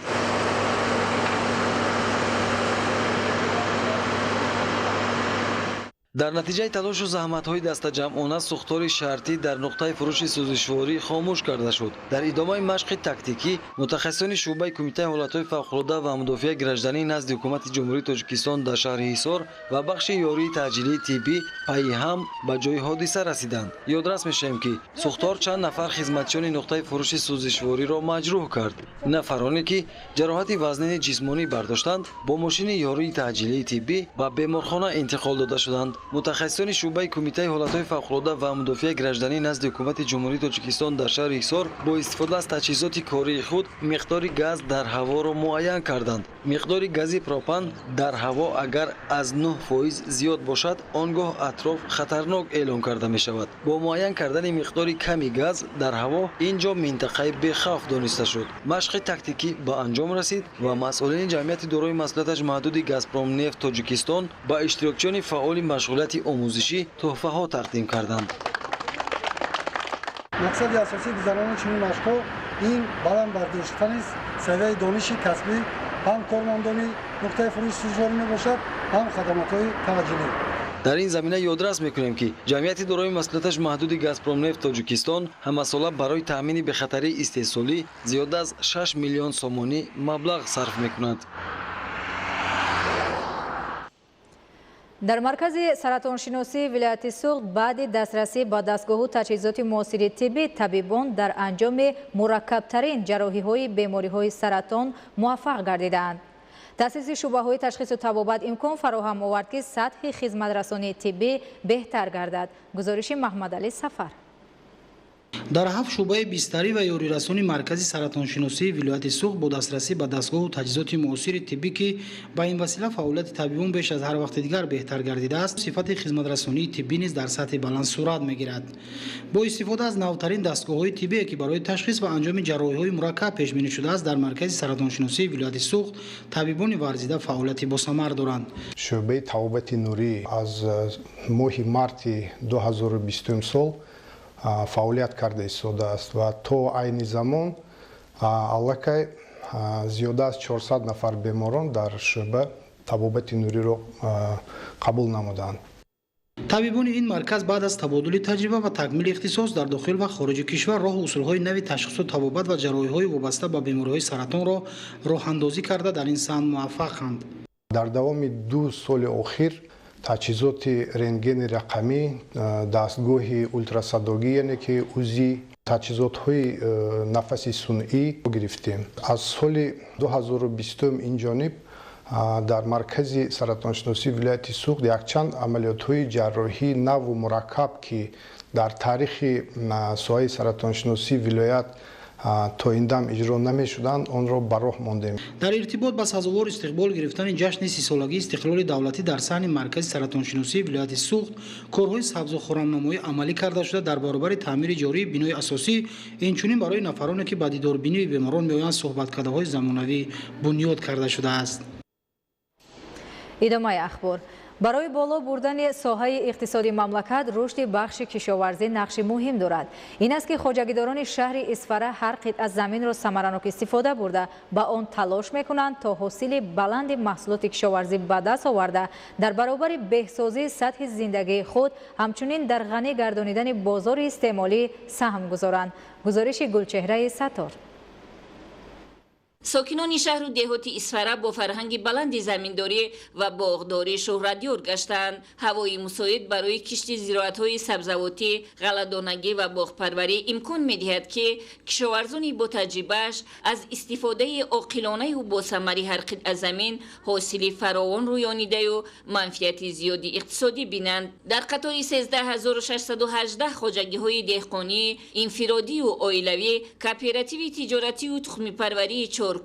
Дар натиҷаи талошу заҳматҳои дастаҷамъона сӯхтори шартӣ дар нуқтаи фурӯши сӯзишворӣ хомӯш карда шуд. Дар идомаи машқи тактикӣ мутахассисони шӯъбаи Кумитаи ҳолатҳои фавқулода ва мудофиаи гражданӣ назди ҳукумати Ҷумҳурии Тоҷикистон дар шаҳри Ҳисор ва бахши ёрии таъҷилии тиббӣ пайи ҳам ба ҷои ҳодиса расиданд. Ёдрас мешавем, ки сӯхтор чанд нафар хизматчиёни нуқтаи фурӯши сӯзишвориро маҷрӯҳ кард. Нафароне ки ҷароҳати вазнини ҷисмонӣ бардоштанд, бо мошини ёрии таъҷилии тиббӣ ба беморхона интиқол дода шуданд. Мутахассисони шӯъбаи Кумитаи ҳолатҳои фавқулода ва мудофиаи гражданӣ назди ҳукумати Ҷумҳурии Тоҷикистон дар шаҳри Ҳисор бо истифода аз таҷҳизоти кории худ миқдори газ дар ҳаворо муайян карданд. Миқдори гази пропан дар ҳаво агар аз 9% зиёд бошад, он гоҳ атроф хатарнок эълон карда мешавад. Бо муайян кардани миқдори ками газ дар ҳаво ин ҷо минтақаи бехавф дониста шуд. Машқи тактикӣ ба анҷом расид ва масъулини ҷамъияти дорои масъулияташ маҳдуди Газпромнефт Тоҷикистон ба иштирокчиёни фаъоли машғулияти омӯзишӣ тӯҳфаҳо тақдим карданд. Мақсади асосии гузаронидани чунин машқҳо ин баланд бардоштани савияи дониши касбӣ ҳам кормандони нуқтаи фурӯши сӯзишворӣ мебошад, ҳам хадамотҳои таъҷилӣ. Дар ин замина ёдрас мекунем, ки ҷамъияти дорои масъулияташ маҳдуди Газпромнефт Тоҷикистон ҳамасола барои таъмини бехатарии истеҳсолӣ зиёда аз 6 миллион сомонӣ маблағ сарф мекунад. Дар маркази саратоншиносии вилояти Суғд баъди дастрасӣ ба дастгоҳу таҷҳизоти муосири тиббӣ табибон дар анҷоми мураккабтарин ҷарроҳиҳои бемориҳои саратон муваффақ гардидаанд. Таъсиси шӯъбаҳои ташхису табобат имкон фароҳам овард, ки сатҳи хизматрасонии тиббӣ беҳтар гардад. Гузориши Маҳмадалӣ Сафар. Дар 7 шӯъбаи бистарӣ ва ёрирасони маркази саратоншиносии вилояти Суғд бо дастрасӣ ба дастгоҳу таҷҳизоти муосири тиббӣ, ки ба ин васила фаъолияти табибон беш аз ҳар вақти дигар беҳтар гардидааст, сифати хизматрасонии тиббӣ низ дар сатҳи баланд сурат мегирад. Бо истифода аз навтарин дастгоҳҳои тиббие, ки барои ташхис ва анҷоми ҷарроҳиҳои мураккаб пешбинӣ шудааст, дар маркази саратоншиносии вилояти Суғд табибони варзида фаъолияти босамар доранд. Шӯъбаи табобати нурӣ аз моҳи марти 2020 сол фаъолият карда истодааст ва то айни замон аллакай Зиёда аз 400 нафар беморон дар шӯъба табобати нуриро қабул намуданд. Табибони ин марказ баъд аз табодули таҷриба ва такмили ихтисос дар дохил ва хориҷи кишвар роҳу усулҳои нави ташхису табобат ва ҷарроҳиҳои вобаста ба бемориҳои саратонро роҳандозӣ карда, дар ин самт муваффақанд. Дар давоми 2 соли охир таҷҳизоти рентгени рақамӣ, дастгоҳи ултрасадогӣ, яъне ки УЗИ, таҷҳизотҳои нафаси сунъӣ гирифтем. Аз соли 2020 ин ҷониб дар маркази саратоншиносии вилояти Суғд якчанд амалиётҳои ҷарроҳии наву мураккаб, ки дар таърихи соҳаи саратоншиносии вилоят то ин дам иҷро намешуданд, онро ба роҳ мондем. Дар иртибот ба сазовор истиқбол гирифтани ҷашни 30-солагии истиқлоли давлатӣ дар саҳни маркази саратоншиносии вилояти Суғд корҳои сабзу хуррамнамоӣ амалӣ карда шуда, дар баробари таъмири ҷории бинои асосӣ инчунин барои нафароне, ки ба дидорбинии беморон меоянд, суҳбаткадаҳои замонавӣ бунёд карда шудааст. Идомаи ахбор. Барои боло бурдани соҳаи иқтисоди мамлакат рушди бахши кишоварзӣ нақши муҳим дорад. Ин аст, ки хоҷагидорони шаҳри Исфара ҳар қитъа заминро самаранок истифода бурда, ба он талош мекунанд, то ҳосили баланди маҳсулоти кишоварзӣ ба даст оварда, дар баробари беҳсозии сатҳи зиндагии худ ҳамчунин дар ғанӣ гардонидани бозори истеъмолӣ саҳм гузоранд. Гузориши Гулчеҳраи Саттор. Сокинони шаҳру деҳоти Исфара бо фарҳанги баланди заминдорӣ ва боғдорӣ шӯҳратёр гаштаанд. Ҳавои мусоид барои кишти зироатҳои сабзавотӣ, ғалладонагӣ ва боғпарварӣ имкон медиҳад, ки кишоварзони ботаҷрибааш аз истифодаи оқилонаю босамари ҳар қитъа замин ҳосили фаровон рӯёнидаю манфиати зиёди иқтисодӣ бинанд. Дар қатори 13618 хоҷагиҳои деҳқонӣ, инфиродию оилавӣ, кооперативи тиҷоратию тухмипарварии Чоркӯҳ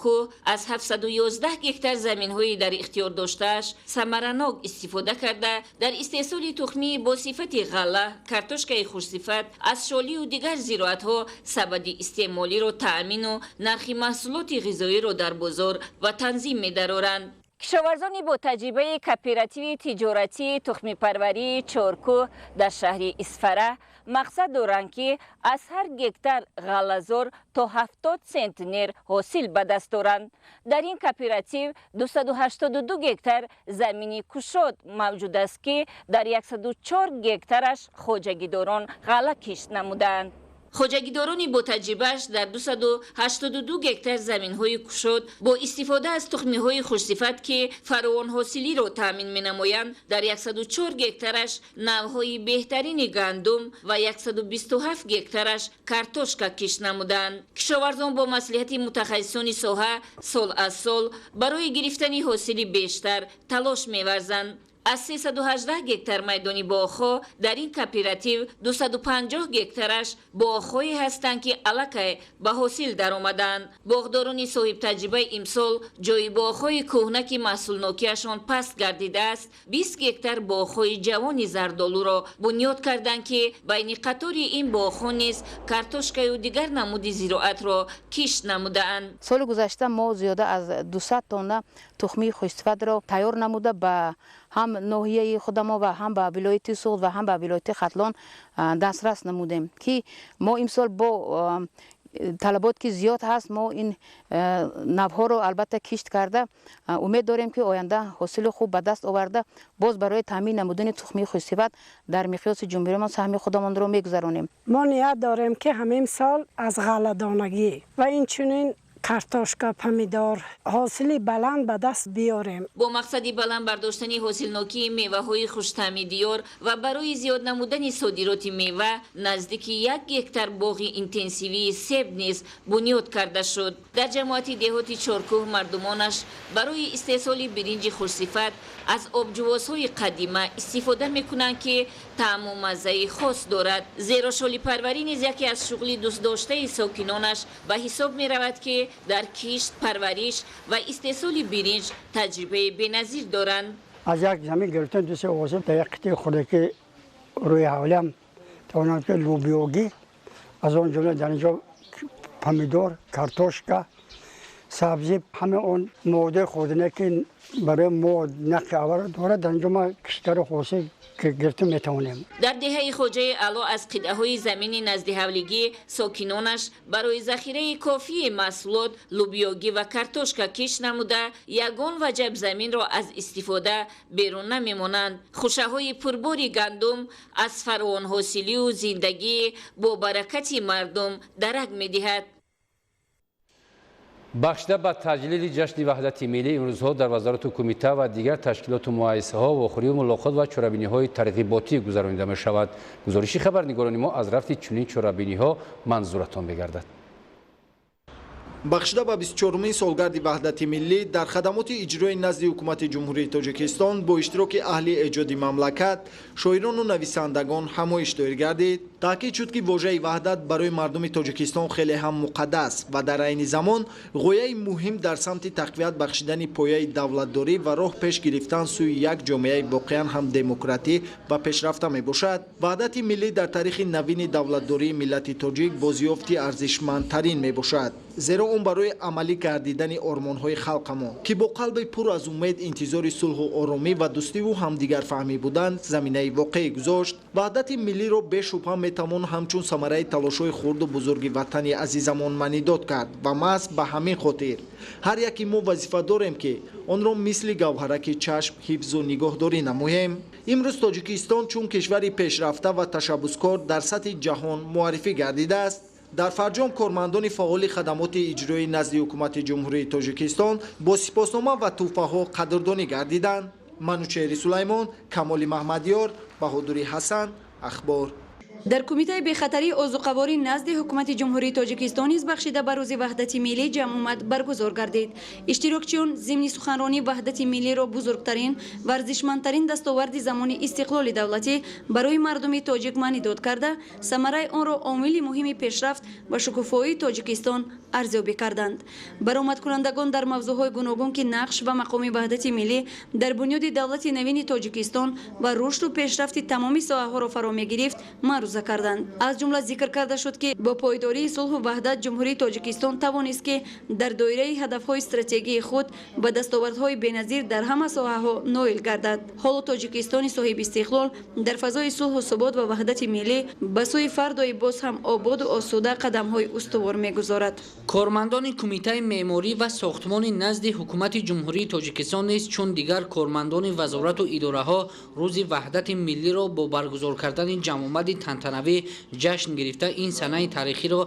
аз 711 гектар заминҳои дар ихтиёр доштааш самаранок истифода карда, дар истеҳсоли тухмии бо сифати ғалла, картошкаи хушсифат, аз шолию дигар зироатҳо сабади истеъмолиро таъмину нархи маҳсулоти ғизоиро дар бозор ва танзим медароранд. Кишоварзони бо таҷрибаи кооперативи тиҷоратии тухмипарварии Чоркӯҳ дар шаҳри Исфара мақсад доранд, ки аз ҳар гектар ғаллазор то 70 центнер ҳосил ба даст доранд. Дар ин кооператив 282 гектар замини кушод мавҷуд аст, ки дар 104 гектараш хоҷагидорон ғалла кишт намудаанд. Хоҷагидорони ботаҷрибааш дар 282 гектар заминҳои кушод бо истифода аз тухмиҳои хушсифат, ки фаровонҳосилиро таъмин менамоянд, дар 104 гектараш навъҳои беҳтарини гандум ва 127 гектараш картошка кишт намуданд. Кишоварзон бо маслиҳати мутахассисони соҳа сол аз сол барои гирифтани ҳосили бештар талош меварзанд. Аз 318 гектар майдони боғҳо дар ин кооператив 250 гектараш боғҳое ҳастанд, ки аллакай ба ҳосил даромаданд. Боғдорони соҳибтаҷрибаи имсол ҷои боғҳои кӯҳна, ки маҳсулнокиашон паст гардидааст, 20 гектар боғҳои ҷавони зардолуро бунёд карданд, ки байни қатори ин боғҳо низ картошкаю дигар намуди зироатро кишт намудаанд. Соли гузашта мо зиёда аз 200 тонна тухмии хушсифатро тайёр намуда, ба ҳам ноҳияи худамо ва ҳам ба вилояти Суғд ва ҳам ба вилояти Хатлон дастрас намудем, ки мо имсол бо талабот ки зиёд ҳаст, мо ин навъҳоро албатта кишт карда, умед дорем, ки оянда ҳосили хуб ба даст оварда, боз барои таъмин намудани тухмии хушсифат дар миқёси ҷумҳуриямон саҳми худамонро мегузаронем. Мо ният дорем, ки ҳамин сол аз ғалладонагӣ ва инчунин картошка, помидор ҳосили баланд ба даст биёрем. Бо мақсади баланд бардоштани ҳосилнокии меваҳои хуштаъми диёр ва барои зиёд намудани содироти мева наздики 1 гектар боғи интенсивии себ низ бунёд карда шуд. Дар ҷамоати деҳоти Чоркӯҳ мардумонаш барои истеҳсоли биринҷи хушсифат аз обҷувозҳои қадима истифода мекунанд, ки таъму маззаи хос дорад. Зеро шолипарварӣ низ яке аз шуғли дӯстдоштаи сокинонаш ба ҳисоб меравад, ки дар кишт, парвариш ва истеҳсоли биринҷ таҷрибаи беназир доранд. Аз як замин гирифтан ду се ҳосил дар як қитъаи хурдаки рӯи ҳавлиам тавонам, ки лӯбиёгӣ, аз он ҷумла дар инҷо помидор, картошка, сабзӣ, ҳама он моддаи хӯрданӣ ки барои мо нақши аввал дорад, дар инҷо мо киштаро ҳосил гирифта метавонем. Дар деҳаи Хоҷаи Аъло аз қитъаҳои замини наздиҳавлигӣ сокинонаш барои захираи кофии маҳсулот лӯбиёгӣ ва картошка кишт намуда, ягон ваҷаб заминро аз истифода берун намемонанд. Хушаҳои пурбори гандум аз фаровонҳосилию зиндагӣ бо баракати мардум дарак медиҳад. Бахшида ба таҷлили ҷашни ваҳдати миллӣ имрӯзҳо дар вазорату кумита ва дигар ташкилоту муассисаҳо вохӯрию мулоқот ва чорабиниҳои тарғиботӣ гузаронида мешавад. Гузориши хабарнигорони мо аз рафти чунин чорабиниҳо манзуратон мегардад. Бахшида ба 24-умин солгарди ваҳдати миллӣ дар хадамоти иҷрои назди ҳукумати Ҷумҳурии Тоҷикистон бо иштироки аҳли эҷоди мамлакат, шоирону нависандагон ҳамоиш доир гардид. Таъкид шуд, ки вожаи ваҳдат барои мардуми Тоҷикистон хеле ҳам муқаддас ва дар айни замон ғояи муҳим дар самти тақвият бахшидани пояи давлатдорӣ ва роҳ пеш гирифтан сӯи як ҷомеаи воқеан ҳам демократӣ ва пешрафта мебошад. Ваҳдати миллӣ дар таърихи навини давлатдории миллати тоҷик бозёфти арзишмандтарин мебошад, зеро он барои амалӣ гардидани ормонҳои халқамон, ки бо қалби пур аз умед интизори сулҳу оромӣ ва дӯстиву ҳамдигарфаҳмӣ буданд, заминаи воқеӣ гузошт. Ваҳдати миллиро бешубҳа метавон ҳамчун самараи талошҳои хурду бузурги ватани азизамон маънидод кард ва маҳз ба ҳамин хотир ҳар яки мо вазифа дорем, ки онро мисли гавҳараки чашм ҳифзу нигоҳдорӣ намоем. Имрӯз Тоҷикистон чун кишвари пешрафта ва ташаббускор дар сатҳи ҷаҳон муаррифӣ гардидааст. Дар фарҷом кормандони фаъоли хадамоти иҷроии назди ҳукумати Ҷумҳурии Тоҷикистон бо сипоснома ва тӯҳфаҳо қадрдонӣ гардиданд. Манучеҳри Сулаймон, Камоли Маҳмадёр, Баҳодури Ҳасан, Ахбор. Дар кумитаи бехатарии озуқаворӣ назди ҳукумати Ҷумҳурии Тоҷикистон низ бахшида ба рӯзи ваҳдати миллӣ ҷамъомад баргузор гардид. Иштирокчиён зимни суханронӣ ваҳдати миллиро бузургтарин ва арзишмандтарин дастоварди замони истиқлоли давлатӣ барои мардуми тоҷик маънидод карда, самараи онро омили муҳими пешрафт ва шукуфоии Тоҷикистон арзёбӣ карданд. Баромадкунандагон дар мавзӯъҳои гуногун, ки нақш ва мақоми ваҳдати миллӣ дар бунёди давлати навини Тоҷикистон ва рушду пешрафти тамоми соҳаҳоро фаро мегирифт, маъруза карданд. Аз ҷумла зикр карда шуд, ки бо пойдории сулҳу ваҳдат Ҷумҳурии Тоҷикистон тавонист, ки дар доираи ҳадафҳои стратегии худ ба дастовардҳои беназир дар ҳама соҳаҳо ноил гардад. Ҳоло Тоҷикистони соҳибистиқлол дар фазои сулҳу субот ва ваҳдати миллӣ ба сӯи фардои боз ҳам ободу осуда қадамҳои устувор мегузорад. Кормандони кумитаи меъморӣ ва сохтмони назди ҳукумати Ҷумҳурии Тоҷикистон низ чун дигар кормандони вазорату идораҳо рӯзи ваҳдати миллиро бо баргузор кардани ҷамъомади тантанавӣ ҷашн гирифта, ин санаи таърихиро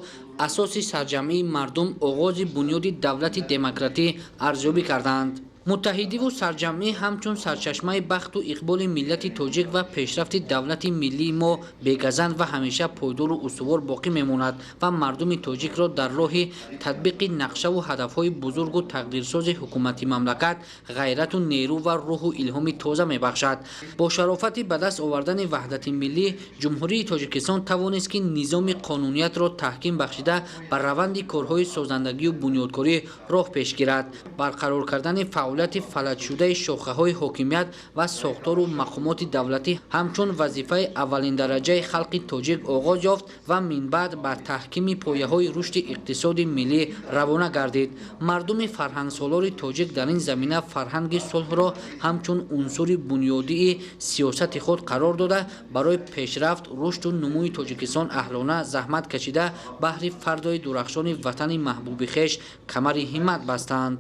асоси сарҷамъии мардум, оғози бунёди давлати демократӣ арзёбӣ карданд. Муттаҳидиву сарҷамъӣ ҳамчун сарчашмаи бахту иқболи миллати тоҷик ва пешрафти давлати миллии мо бегазанд ва ҳамеша пойдору устувор боқӣ мемонад ва мардуми тоҷикро дар роҳи татбиқи нақшаву ҳадафҳои бузургу тақдирсози ҳукумати мамлакат ғайрату нерӯ ва рӯҳу илҳоми тоза мебахшад. Бо шарофати ба даст овардани ваҳдати миллӣ Ҷумҳурии Тоҷикистон тавонист, ки низоми қонуниятро таҳким бахшида ба раванди корҳои созандагию бунёдкорӣ роҳ пеш гирад. Барқарор кардани фаъолияти фалаҷшудаи шохаҳои ҳокимият ва сохтору мақомоти давлатӣ ҳамчун вазифаи аввалиндараҷаи халқи тоҷик оғоз ёфт ва минбаъд ба таҳкими пояҳои рушди иқтисоди миллӣ равона гардид. Мардуми фарҳангсолори тоҷик дар ин замина фарҳанги сулҳро ҳамчун унсури бунёдии сиёсати худ қарор дода, барои пешрафт, рушду нумӯи Тоҷикистон аҳлона заҳмат кашида, баҳри фардои дурахшони ватани маҳбуби хеш камари ҳиммат бастанд.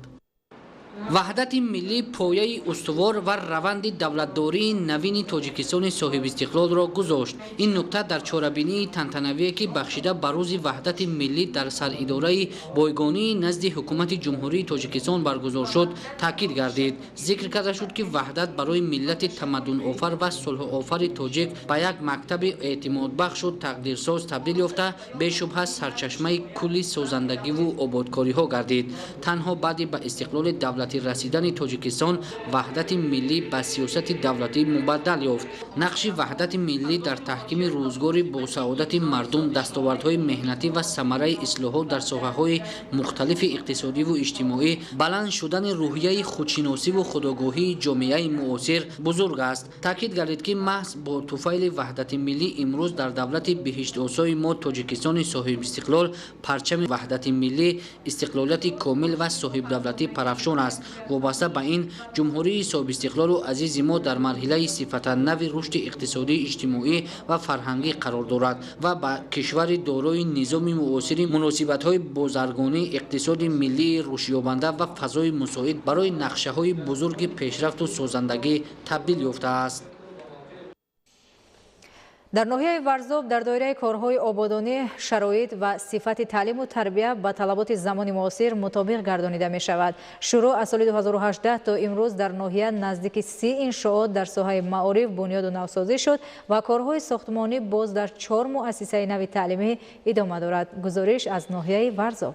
Ваҳдати миллӣ пояи устувор ва раванди давлатдории навини Тоҷикистони соҳибистиқлолро гузошт. Ин нукта дар чорабинии тантанавие, ки бахшида ба рӯзи ваҳдати миллӣ дар саридораи бойгонии назди ҳукумати Ҷумҳурии Тоҷикистон баргузор шуд, таъкид гардид. Зикр карда шуд, ки ваҳдат барои миллати тамаддунофар ва сулҳофари тоҷик ба як мактаби эътимодбахшу тақдирсоз табдил ёфта, бешубҳа сарчашмаи кулли созандагиву ободкориҳо гардид. Танҳо баъди ба истиқлоли давлат давлатӣ расидани Тоҷикистон ваҳдати миллӣ ба сиёсати давлатӣ мубаддал ёфт. Нақши ваҳдати миллӣ дар таҳкими рӯзгори босаодати мардум, дастовардҳои меҳнатӣ ва самараи ислоҳот дар соҳаҳои мухталифи иқтисодиву иҷтимоӣ, баланд шудани рӯҳияи худшиносиву худогоҳии ҷомеаи муосир бузург аст. Таъкид гардид, ки маҳз бо туфайли ваҳдати миллӣ имрӯз дар давлати биҳиштосои мо Тоҷикистони соҳибистиқлол парчами ваҳдати миллӣ, истиқлолияти комил ва соҳибдавлатӣ парафшон аст. Вобаста ба ин, ҷумҳурии соҳибистиқлолу азизи мо дар марҳилаи сифатан нави рушди иқтисодӣ, иҷтимоӣ ва фарҳангӣ қарор дорад ва ба кишвари дорои низоми муосири муносибатҳои бозаргонӣ, иқтисоди миллии рушдёбанда ва фазои мусоид барои нақшаҳои бузурги пешрафту созандагӣ табдил ёфтааст. Дар ноҳияи Варзоб дар доираи корҳои ободонӣ шароит ва сифати таълиму тарбия ба талаботи замони муосир мутобиқ гардонида мешавад. Шурӯъ аз соли 2018 то имрӯз дар ноҳия наздики 30 иншоот дар соҳаи маориф бунёду навсозӣ шуд ва корҳои сохтмонӣ боз дар 4 муассисаи нави таълимӣ идома дорад. Гузориш аз ноҳияи Варзоб.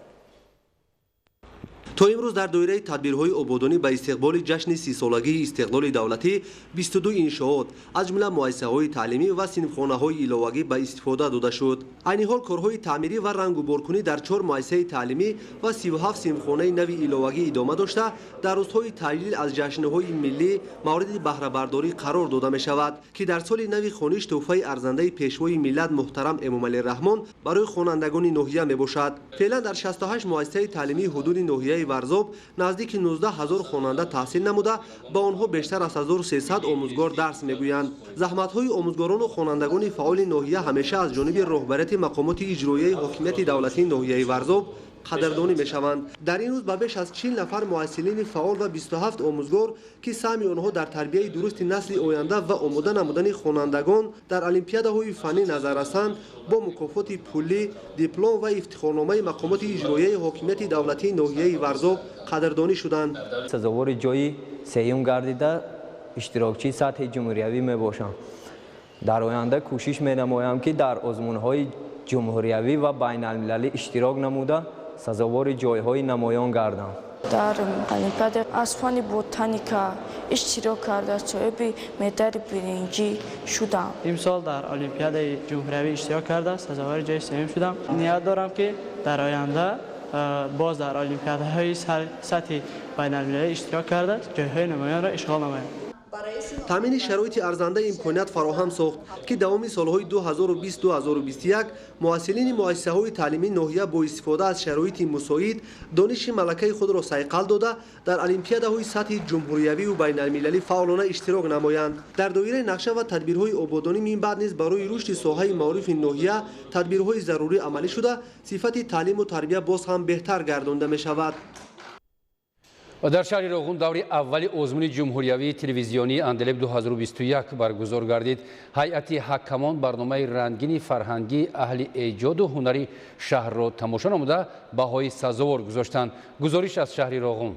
То имрӯз дар доираи тадбирҳои ободонӣ ба истиқболи ҷашни 30-солагии истиқлоли давлатӣ 22 иншоот, аз ҷумла муассисаҳои таълимӣ ва синфхонаҳои иловагӣ ба истифода дода шуд. Айни ҳол корҳои таъмирӣ ва рангуборкунӣ дар 4 муассисаи таълимӣ ва 37 синфхонаи нави иловагӣ идома дошта, дар рӯзҳои таҷлил аз ҷашнҳои миллӣ мавриди баҳрабардорӣ қарор дода мешавад, ки дар соли нави хониш тӯҳфаи арзандаи пешвои миллат муҳтарам Эмомалӣ Раҳмон барои хонандагони ноҳия мебошад. Феълан дар 68 муассисаи таълимии ҳудуди ноҳияи Варзоб наздики 19 ҳазор хонанда таҳсил намуда, ба онҳо бештар аз 1300 омӯзгор дарс мегӯянд. Заҳматҳои омӯзгорону хонандагони фаъоли ноҳия ҳамеша аз ҷониби роҳбарияти мақомоти иҷроияи ҳокимияти давлатии ноҳияи Варзоб қадрдонӣ мешаванд. Дар ин рӯз ба беш аз 40 нафар муҳассилини фаъол ва 27 омӯзгор, ки саҳми онҳо дар тарбияи дурусти насли оянда ва омода намудани хонандагон дар олимпиадаҳои фаннӣ назаррасанд, бо мукофоти пулӣ, диплом ва ифтихорномаи мақомоти иҷроияи ҳокимияти давлатии ноҳияи Варзоб қадрдонӣ шуданд. Сазовори ҷои сеюм гардида иштирокчии сатҳи ҷумҳуриявӣ мебошам. Дар оянда кӯшиш менамоям, ки дар озмунҳои ҷумҳуриявӣ ва байналмилалӣ иштирок намуда сазовори ҷойҳои намоён гардам. Дар олимпиада аз фанни ботаника иштирок карда соҳиби медали биринҷӣ шудам. Имсол дар олимпиадаи ҷумҳуриявӣ иштирок карда сазовори ҷои сеюм шудам. Ният дорам, ки дар оянда боз дар олимпиадаҳои сатҳи байналмилалӣ иштирок карда ҷойҳои намоёнро ишғол намоям. Таъмини шароити арзандаи имконият фароҳам сохт, ки давоми солҳои 2020-2021 муҳассилини муассисаҳои таълимии ноҳия бо истифода аз шароити мусоид дониши малакаи худро сайқал дода, дар олимпиадаҳои сатҳи ҷумҳуриявию байналмилалӣ фаъолона иштирок намоянд. Дар доираи нақша ва тадбирҳои ободонӣ минбаъд низ барои рушди соҳаи маорифи ноҳия тадбирҳои зарурӣ амалӣ шуда, сифати таълиму тарбия боз ҳам беҳтар гардонда мешавад. Дар шаҳри Роғун даври аввали озмуни ҷумҳуриявии телевизионии Анделеб 2021 баргузор гардид. Ҳайати ҳакамон барномаи рангини фарҳангии аҳли эҷоду ҳунари шаҳрро тамошо намуда баҳои сазовор гузоштанд. Гузориш аз шаҳри Роғун.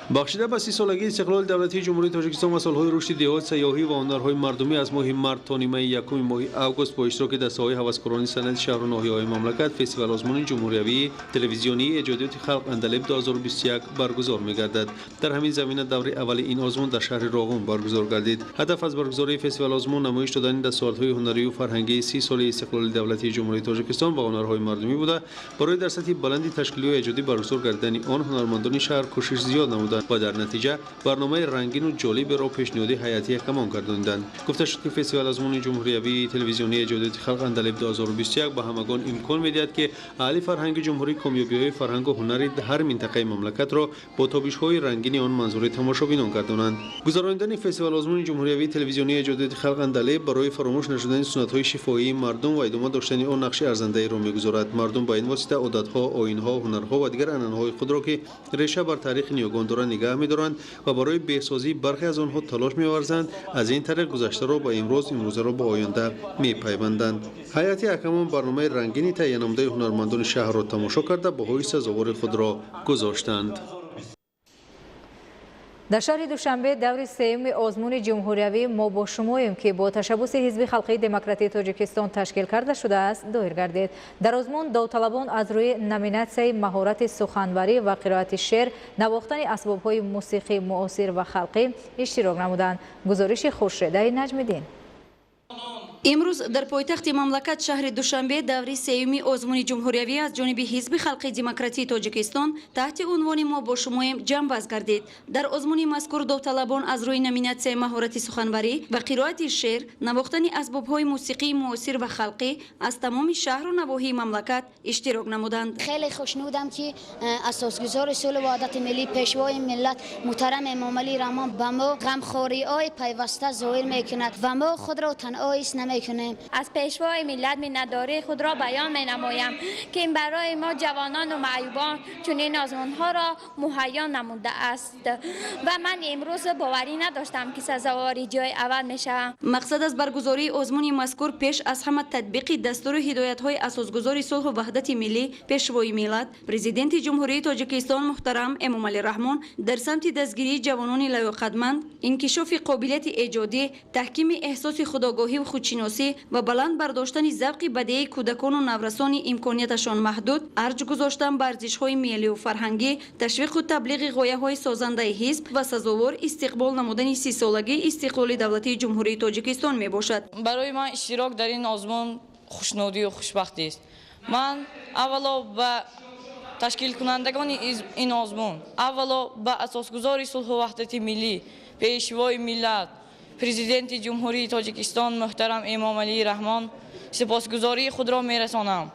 Бахшида ба 30-солагии истиқлоли давлатии Ҷумҳурии Тоҷикистон ва солҳои рушди деҳот, сайёҳӣ ва ҳунарҳои мардумӣ аз моҳи март то нимаи якуми моҳи август бо иштироки дастаҳои ҳаваскорони санъати шаҳру ноҳияҳои мамлакат фестивал озмуни ҷумҳуриявии телевизионии эҷодиёти халқ Андалеб 2021 баргузор мегардад. Дар ҳамин замина даври аввали ин озмун дар шаҳри Роғун баргузор гардид. Ҳадаф аз баргузории фестивал озмун намоиш додани дастовардҳои ҳунарию фарҳангии 30 соли истиқлоли давлатии Ҷумҳурии Тоҷикистон ва ҳунарҳои мардумӣ буда, барои дар сатҳи баланди ташкилию эҷодӣ баргузор гардидани он ҳунармандони шаҳр кӯшиш зиёд намуданд ва дар натиҷа барномаи рангину ҷолиберо пешниҳоди ҳайати ҳакамон гардониданд. Гуфта шуд, ки фестивал озмуни ҷумҳуриявии телевизионии эҷодиёти халқ Андалеб 2021 ба ҳамагон имкон медиҳад, ки аҳли фарҳанги ҷумҳурӣ комёбиҳои фарҳангу ҳунари ҳар минтақаи мамлакатро бо тобишҳои рангини он манзури тамошобинон гардонанд. Гузаронидани фестивал озмуни ҷумҳуриявии телевизионии эҷодиёти халқ Андалеб барои фаромӯш нашудани суннатҳои шифоии мардум ва идома доштани он нақши арзандаеро мегузорад. Мардум ба ин восита одатҳо, оинҳо, ҳунарҳо ва дигар анъанаҳои худро, ки реша бар таърихи ниёгон доранд, нигаҳ медоранд ва барои беҳсозии бархе аз онҳо талош меварзанд. Аз ин тариқ гузаштаро ба имрӯз, имрӯзаро ба оянда мепайванданд. Ҳайати ҳакамон барномаи рангини таҳиянамудаи ҳунармандони шаҳрро тамошо карда баҳои сазовори худро гузоштанд. Дар шаҳри Душанбе даври сеюми озмуни ҷумҳуриявӣ «Мо бо шумоем», ки бо ташаббуси Ҳизби халқии демократии Тоҷикистон ташкил карда шудааст, доир гардид. Дар озмун довталабон аз рӯи номинатсияи маҳорати суханварӣ ва қироати шеър, навохтани асбобҳои мусиқии муосир ва халқӣ иштирок намуданд. Гузориши Хуршедаи Наҷмиддин. Имрӯз дар пойтахти мамлакат, шаҳри Душанбе, даври сеюми озмуни ҷумҳуриявӣ аз ҷониби Ҳизби халқии демократии Тоҷикистон таҳти унвони «Мо бо шумоем» ҷамъбаст гардид. Дар озмуни мазкур довталабон аз рӯи номинатсияи маҳорати суханварӣ ва қироати шеър, навохтани асбобҳои мусиқии муосир ва халқӣ аз тамоми шаҳру навоҳии мамлакат иштирок намуданд. Хеле хушнудам, ки асосгузори сулҳу ваҳдати миллӣ, Пешвои миллат муҳтарам Эмомалӣ Раҳмон ба мо ғамхориҳои пайваста зоҳир мекунад ва мо худро танҳо ҳис намекунем. Аз Пешвои миллат миннатдории худро баён менамоям, ки барои мо, ҷавонону маъюбон, чунин озмунҳоро муҳайё намудааст ва ман имрӯз боварӣ надоштам, ки сазовори ҷои аввал мешавам. Мақсад аз баргузории озмуни мазкур пеш аз ҳама татбиқи дастуру ҳидоятҳои асосгузори сулҳу ваҳдати миллӣ, Пешвои миллат, Президенти Ҷумҳурии Тоҷикистон муҳтарам Эмомалӣ Раҳмон дар самти дастгирии ҷавонони лаёқатманд, инкишофи қобилияти эҷодӣ, таҳкими эҳсоси худогоҳӣ ва худшиносӣ ва баланд бардоштани завқи бадеии кӯдакону наврасони имконияташон маҳдуд, арҷ гузоштан ба арзишҳои миллию фарҳангӣ, ташвиқу таблиғи ғояҳои созандаи ҳизб ва сазовор истиқбол намудани 30-солагии истиқлоли давлатии Ҷумҳурии Тоҷикистон мебошад. Барои ман иштирок дар ин озмун хушнудию хушбахтист. Ман аввало ба ташкилкунандагони ин озмун, аввало ба асосгузори сулҳу ваҳдати миллӣ, Пешвои миллат, Президенти Ҷумҳурии Тоҷикистон муҳтарам Эмомалӣ Раҳмон сипосгузории худро мерасонам,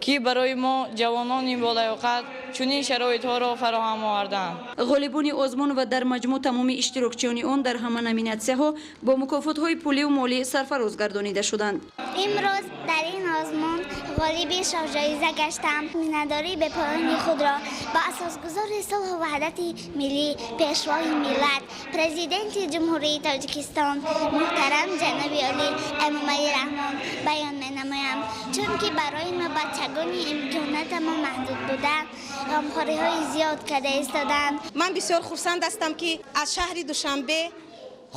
ки барои мо, ҷавонони болаёқат, чунин шароитҳоро фароҳам оварданд. Ғолибони озмун ва дар маҷмӯъ тамоми иштирокчиёни он дар ҳама номинатсияҳо бо мукофотҳои пуливу молӣ сарфароз гардонида шуданд. Имрӯз дар ин озмун ғолиби шоҳҷоиза гаштам. Миннатдории бепоёни худро ба асосгузори сулҳу ваҳдати миллӣ, Пешвои миллат, Президенти Ҷумҳурии Тоҷикистон муҳтарам ҷаноби олӣ Эмомалӣ Раҳмон баён менамоям, чунки барои мо, бачагони имконотамон маҳдуд буда, ғамхориҳои зиёд карда истоданд. Ман бисёр хурсанд ҳастам, ки аз шаҳри Душанбе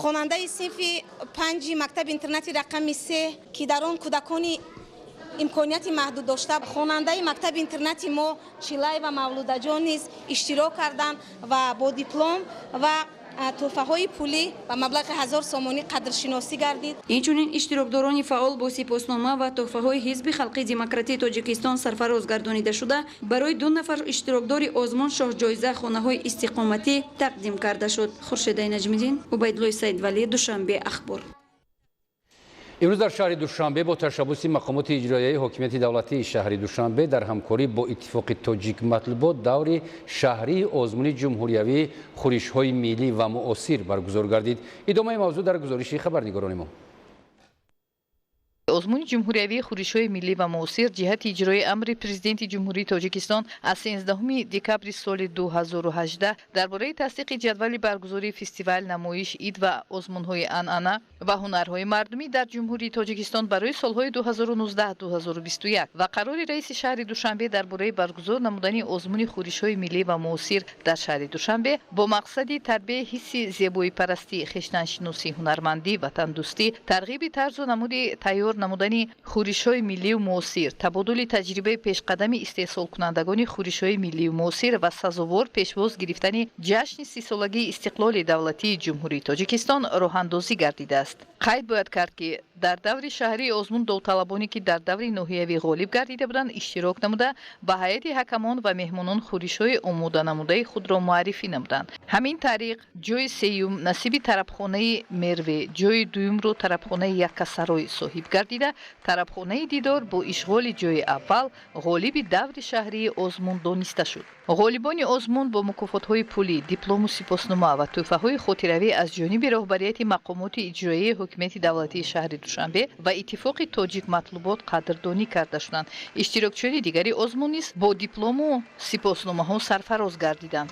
хонандаи синфи панҷи мактаби интернати рақами 3, ки дар он кӯдакони имконияти маҳдуд дошта, хонандаи мактаби интернати мо Чилаева Мавлудаҷон низ иштирок карданд ва бо диплом ва тӯҳфаҳои пулӣ ба маблағи 1000 сомонӣ қадршиносӣ гардид. Инчунин иштирокдорони фаъол бо сипоснома ва тӯҳфаҳои Ҳизби халқии демократии Тоҷикистон сарфароз гардонида шуда, барои ду нафар иштирокдори озмун шоҳҷоиза, хонаҳои истиқоматӣ тақдим карда шуд. Хуршедаи Наҷмиддин, Убайдуллои Саидвалӣ, Душанбе, Ахбор. Имрӯз дар шаҳри Душанбе бо ташаббуси мақомоти иҷроияи ҳокимияти давлатии шаҳри Душанбе дар ҳамкорӣ бо Иттифоқи Тоҷик Матлубот даври шаҳрии озмуни ҷумҳуриявии хӯришҳои миллӣ ва муосир баргузор гардид. Идомаи мавзӯъ дар гузориши хабарнигорони мо. Озмуни ҷумҳуриявии хӯришҳои миллӣ ва муосир ҷиҳати иҷрои амри Президенти Ҷумҳурии Тоҷикистон аз 13 декабри соли 2018 дар бораи тасдиқи ҷадвали баргузории фестивал, намоиш, ид ва озмунҳои анъана ва ҳунарҳои мардумӣ дар Ҷумҳурии Тоҷикистон барои солҳои 2019-2021 ва қарори раиси шаҳри Душанбе дар бораи баргузор намудани озмуни хӯришҳои миллӣ ва муосир дар шаҳри Душанбе бо мақсади тарбияи ҳисси зебоипарастӣ, хештаншиносӣ, ҳунармандӣ, ватандӯстӣ, тарғиби тарзу намуди тайёр намудани хӯришҳои миллию муосир, табодули таҷрибаи пешқадами истеҳсолкунандагони хӯришҳои миллию муосир ва сазовор пешвоз гирифтани ҷашни 30-солагии истиқлоли давлатии Ҷумҳурии Тоҷикистон роҳандозӣ гардидааст. Қайд бояд кард, ки дар даври шаҳрии озмун довталабоне, ки дар даври ноҳиявӣ ғолиб гардида буданд, иштирок намуда, ба ҳайати ҳакамон ва меҳмонон хӯришҳои омоданамудаи худро муаррифӣ намуданд. Ҳамин тариқ, ҷои сеюм насиби тарабхонаи Мерве, ҷои дуюмро тарабхонаи Яккасарой соҳиб гардида, тарабхонаи Дидор бо ишғоли ҷои аввал ғолиби даври шаҳрии озмун дониста шуд. Ғолибони озмун бо мукофотҳои пулӣ, диплому сипоснома ва тӯҳфаҳои хотиравӣ аз ҷониби роҳбарияти мақомоти иҷроияи ҳокимияти давлатии шаҳри Душанбе ва Иттифоқи Тоҷик Матлубот қадрдонӣ карда шуданд. Иштирокчиёни дигари озмун низ бо диплому сипосномаҳо сарфароз гардиданд.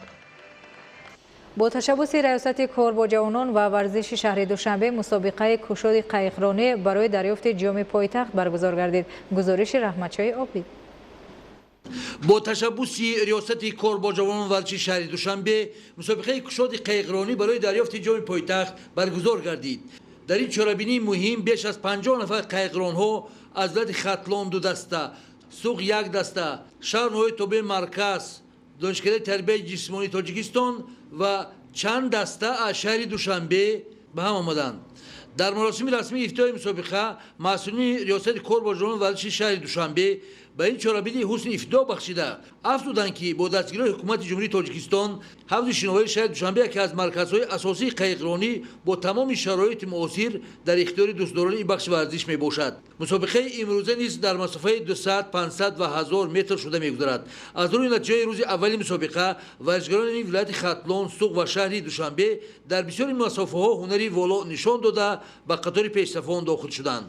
Бо ташаббуси Раёсати кор бо ҷавонон ва варзиши шаҳри Душанбе мусобиқаи кушоди қайиқронӣ барои дарёфти ҷоми пойтахт баргузор гардид. Гузориши Раҳматшоҳи Обид. Бо ташаббуси риёсати кор бо ҷавонон варзиши шаҳри Душанбе мусобиқаи кушоди қайиқронӣ барои дарёфти ҷоми пойтахт баргузор гардид. Дар ин чорабинии муҳим беш аз 50 нафар қайиқронҳо аз вилояти Хатлон 2 даста, Суғд 1 даста, шаҳру ноҳияи тобеи марказ, Донишкадаи тарбияи ҷисмонии Тоҷикистон ва чанд даста аз шаҳри Душанбе ба ҳам омаданд. Дар маросими расмии ифтитоҳи мусобиқа масъулини риёсати кор бо ҷавонон варзиши шаҳри Душанбе ба ин чорабинии ҳусни ифтитоҳ бахшида афзуданд, ки бо дастгириҳои ҳукумати Ҷумҳурии Тоҷикистон ҳавзи шиноварии шаҳри Душанбе яке аз марказҳои асосии қайиқронӣ бо тамоми шароити муосир дар ихтиёри дӯстдорони ин бахши варзиш мебошад. Мусобиқаи имрӯза низ дар масофаи 200, 500 ва 1000 метр шуда мегузарад. Аз рӯи натиҷаи рӯзи аввали мусобиқа варзишгарони вилояти Хатлон, Суғд ва шаҳри Душанбе дар бисёри масофаҳо ҳунари воло нишон дода ба қатори пешсафон дохил шуданд.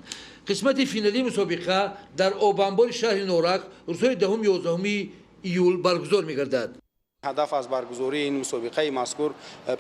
Қисмати финалии мусобиқа дар обанбори шаҳри Норак рӯзҳои 10-11 июл баргузор мегардад. Ҳадаф аз баргузории ин мусобиқаи мазкур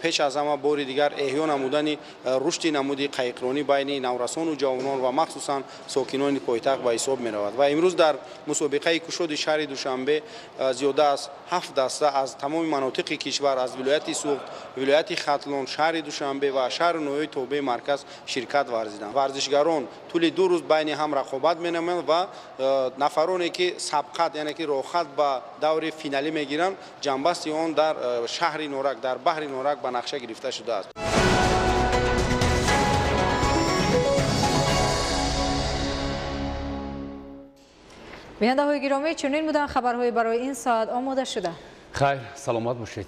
пеш аз ҳама бори дигар эҳё намудани рушди намуди қайиқронӣ байни наврасону ҷавонон ва махсусан сокинони пойтахт ба ҳисоб меравад. Ва имрӯз дар мусобиқаи кушоди шаҳри Душанбе зиёда аз 7 даста аз тамоми манотиқи кишвар, аз вилояти Суғд, вилояти Хатлон, шаҳри Душанбе ва шаҳру ноҳияи тобеи марказ ширкат варзиданд. Варзишгарон тӯли 2 рӯз байни ҳам рақобат менамоянд ва нафароне ки сабқат, яъне ки роҳхат ба даври финалӣ мегиранд, ҷанба он дар шаҳри Норак, дар баҳри Норак ба нақша гирифта шудааст. Бинандаҳои гиромӣ, чунин буданд хабарҳои барои ин соат омода шуда. Хайр, саломат бошед.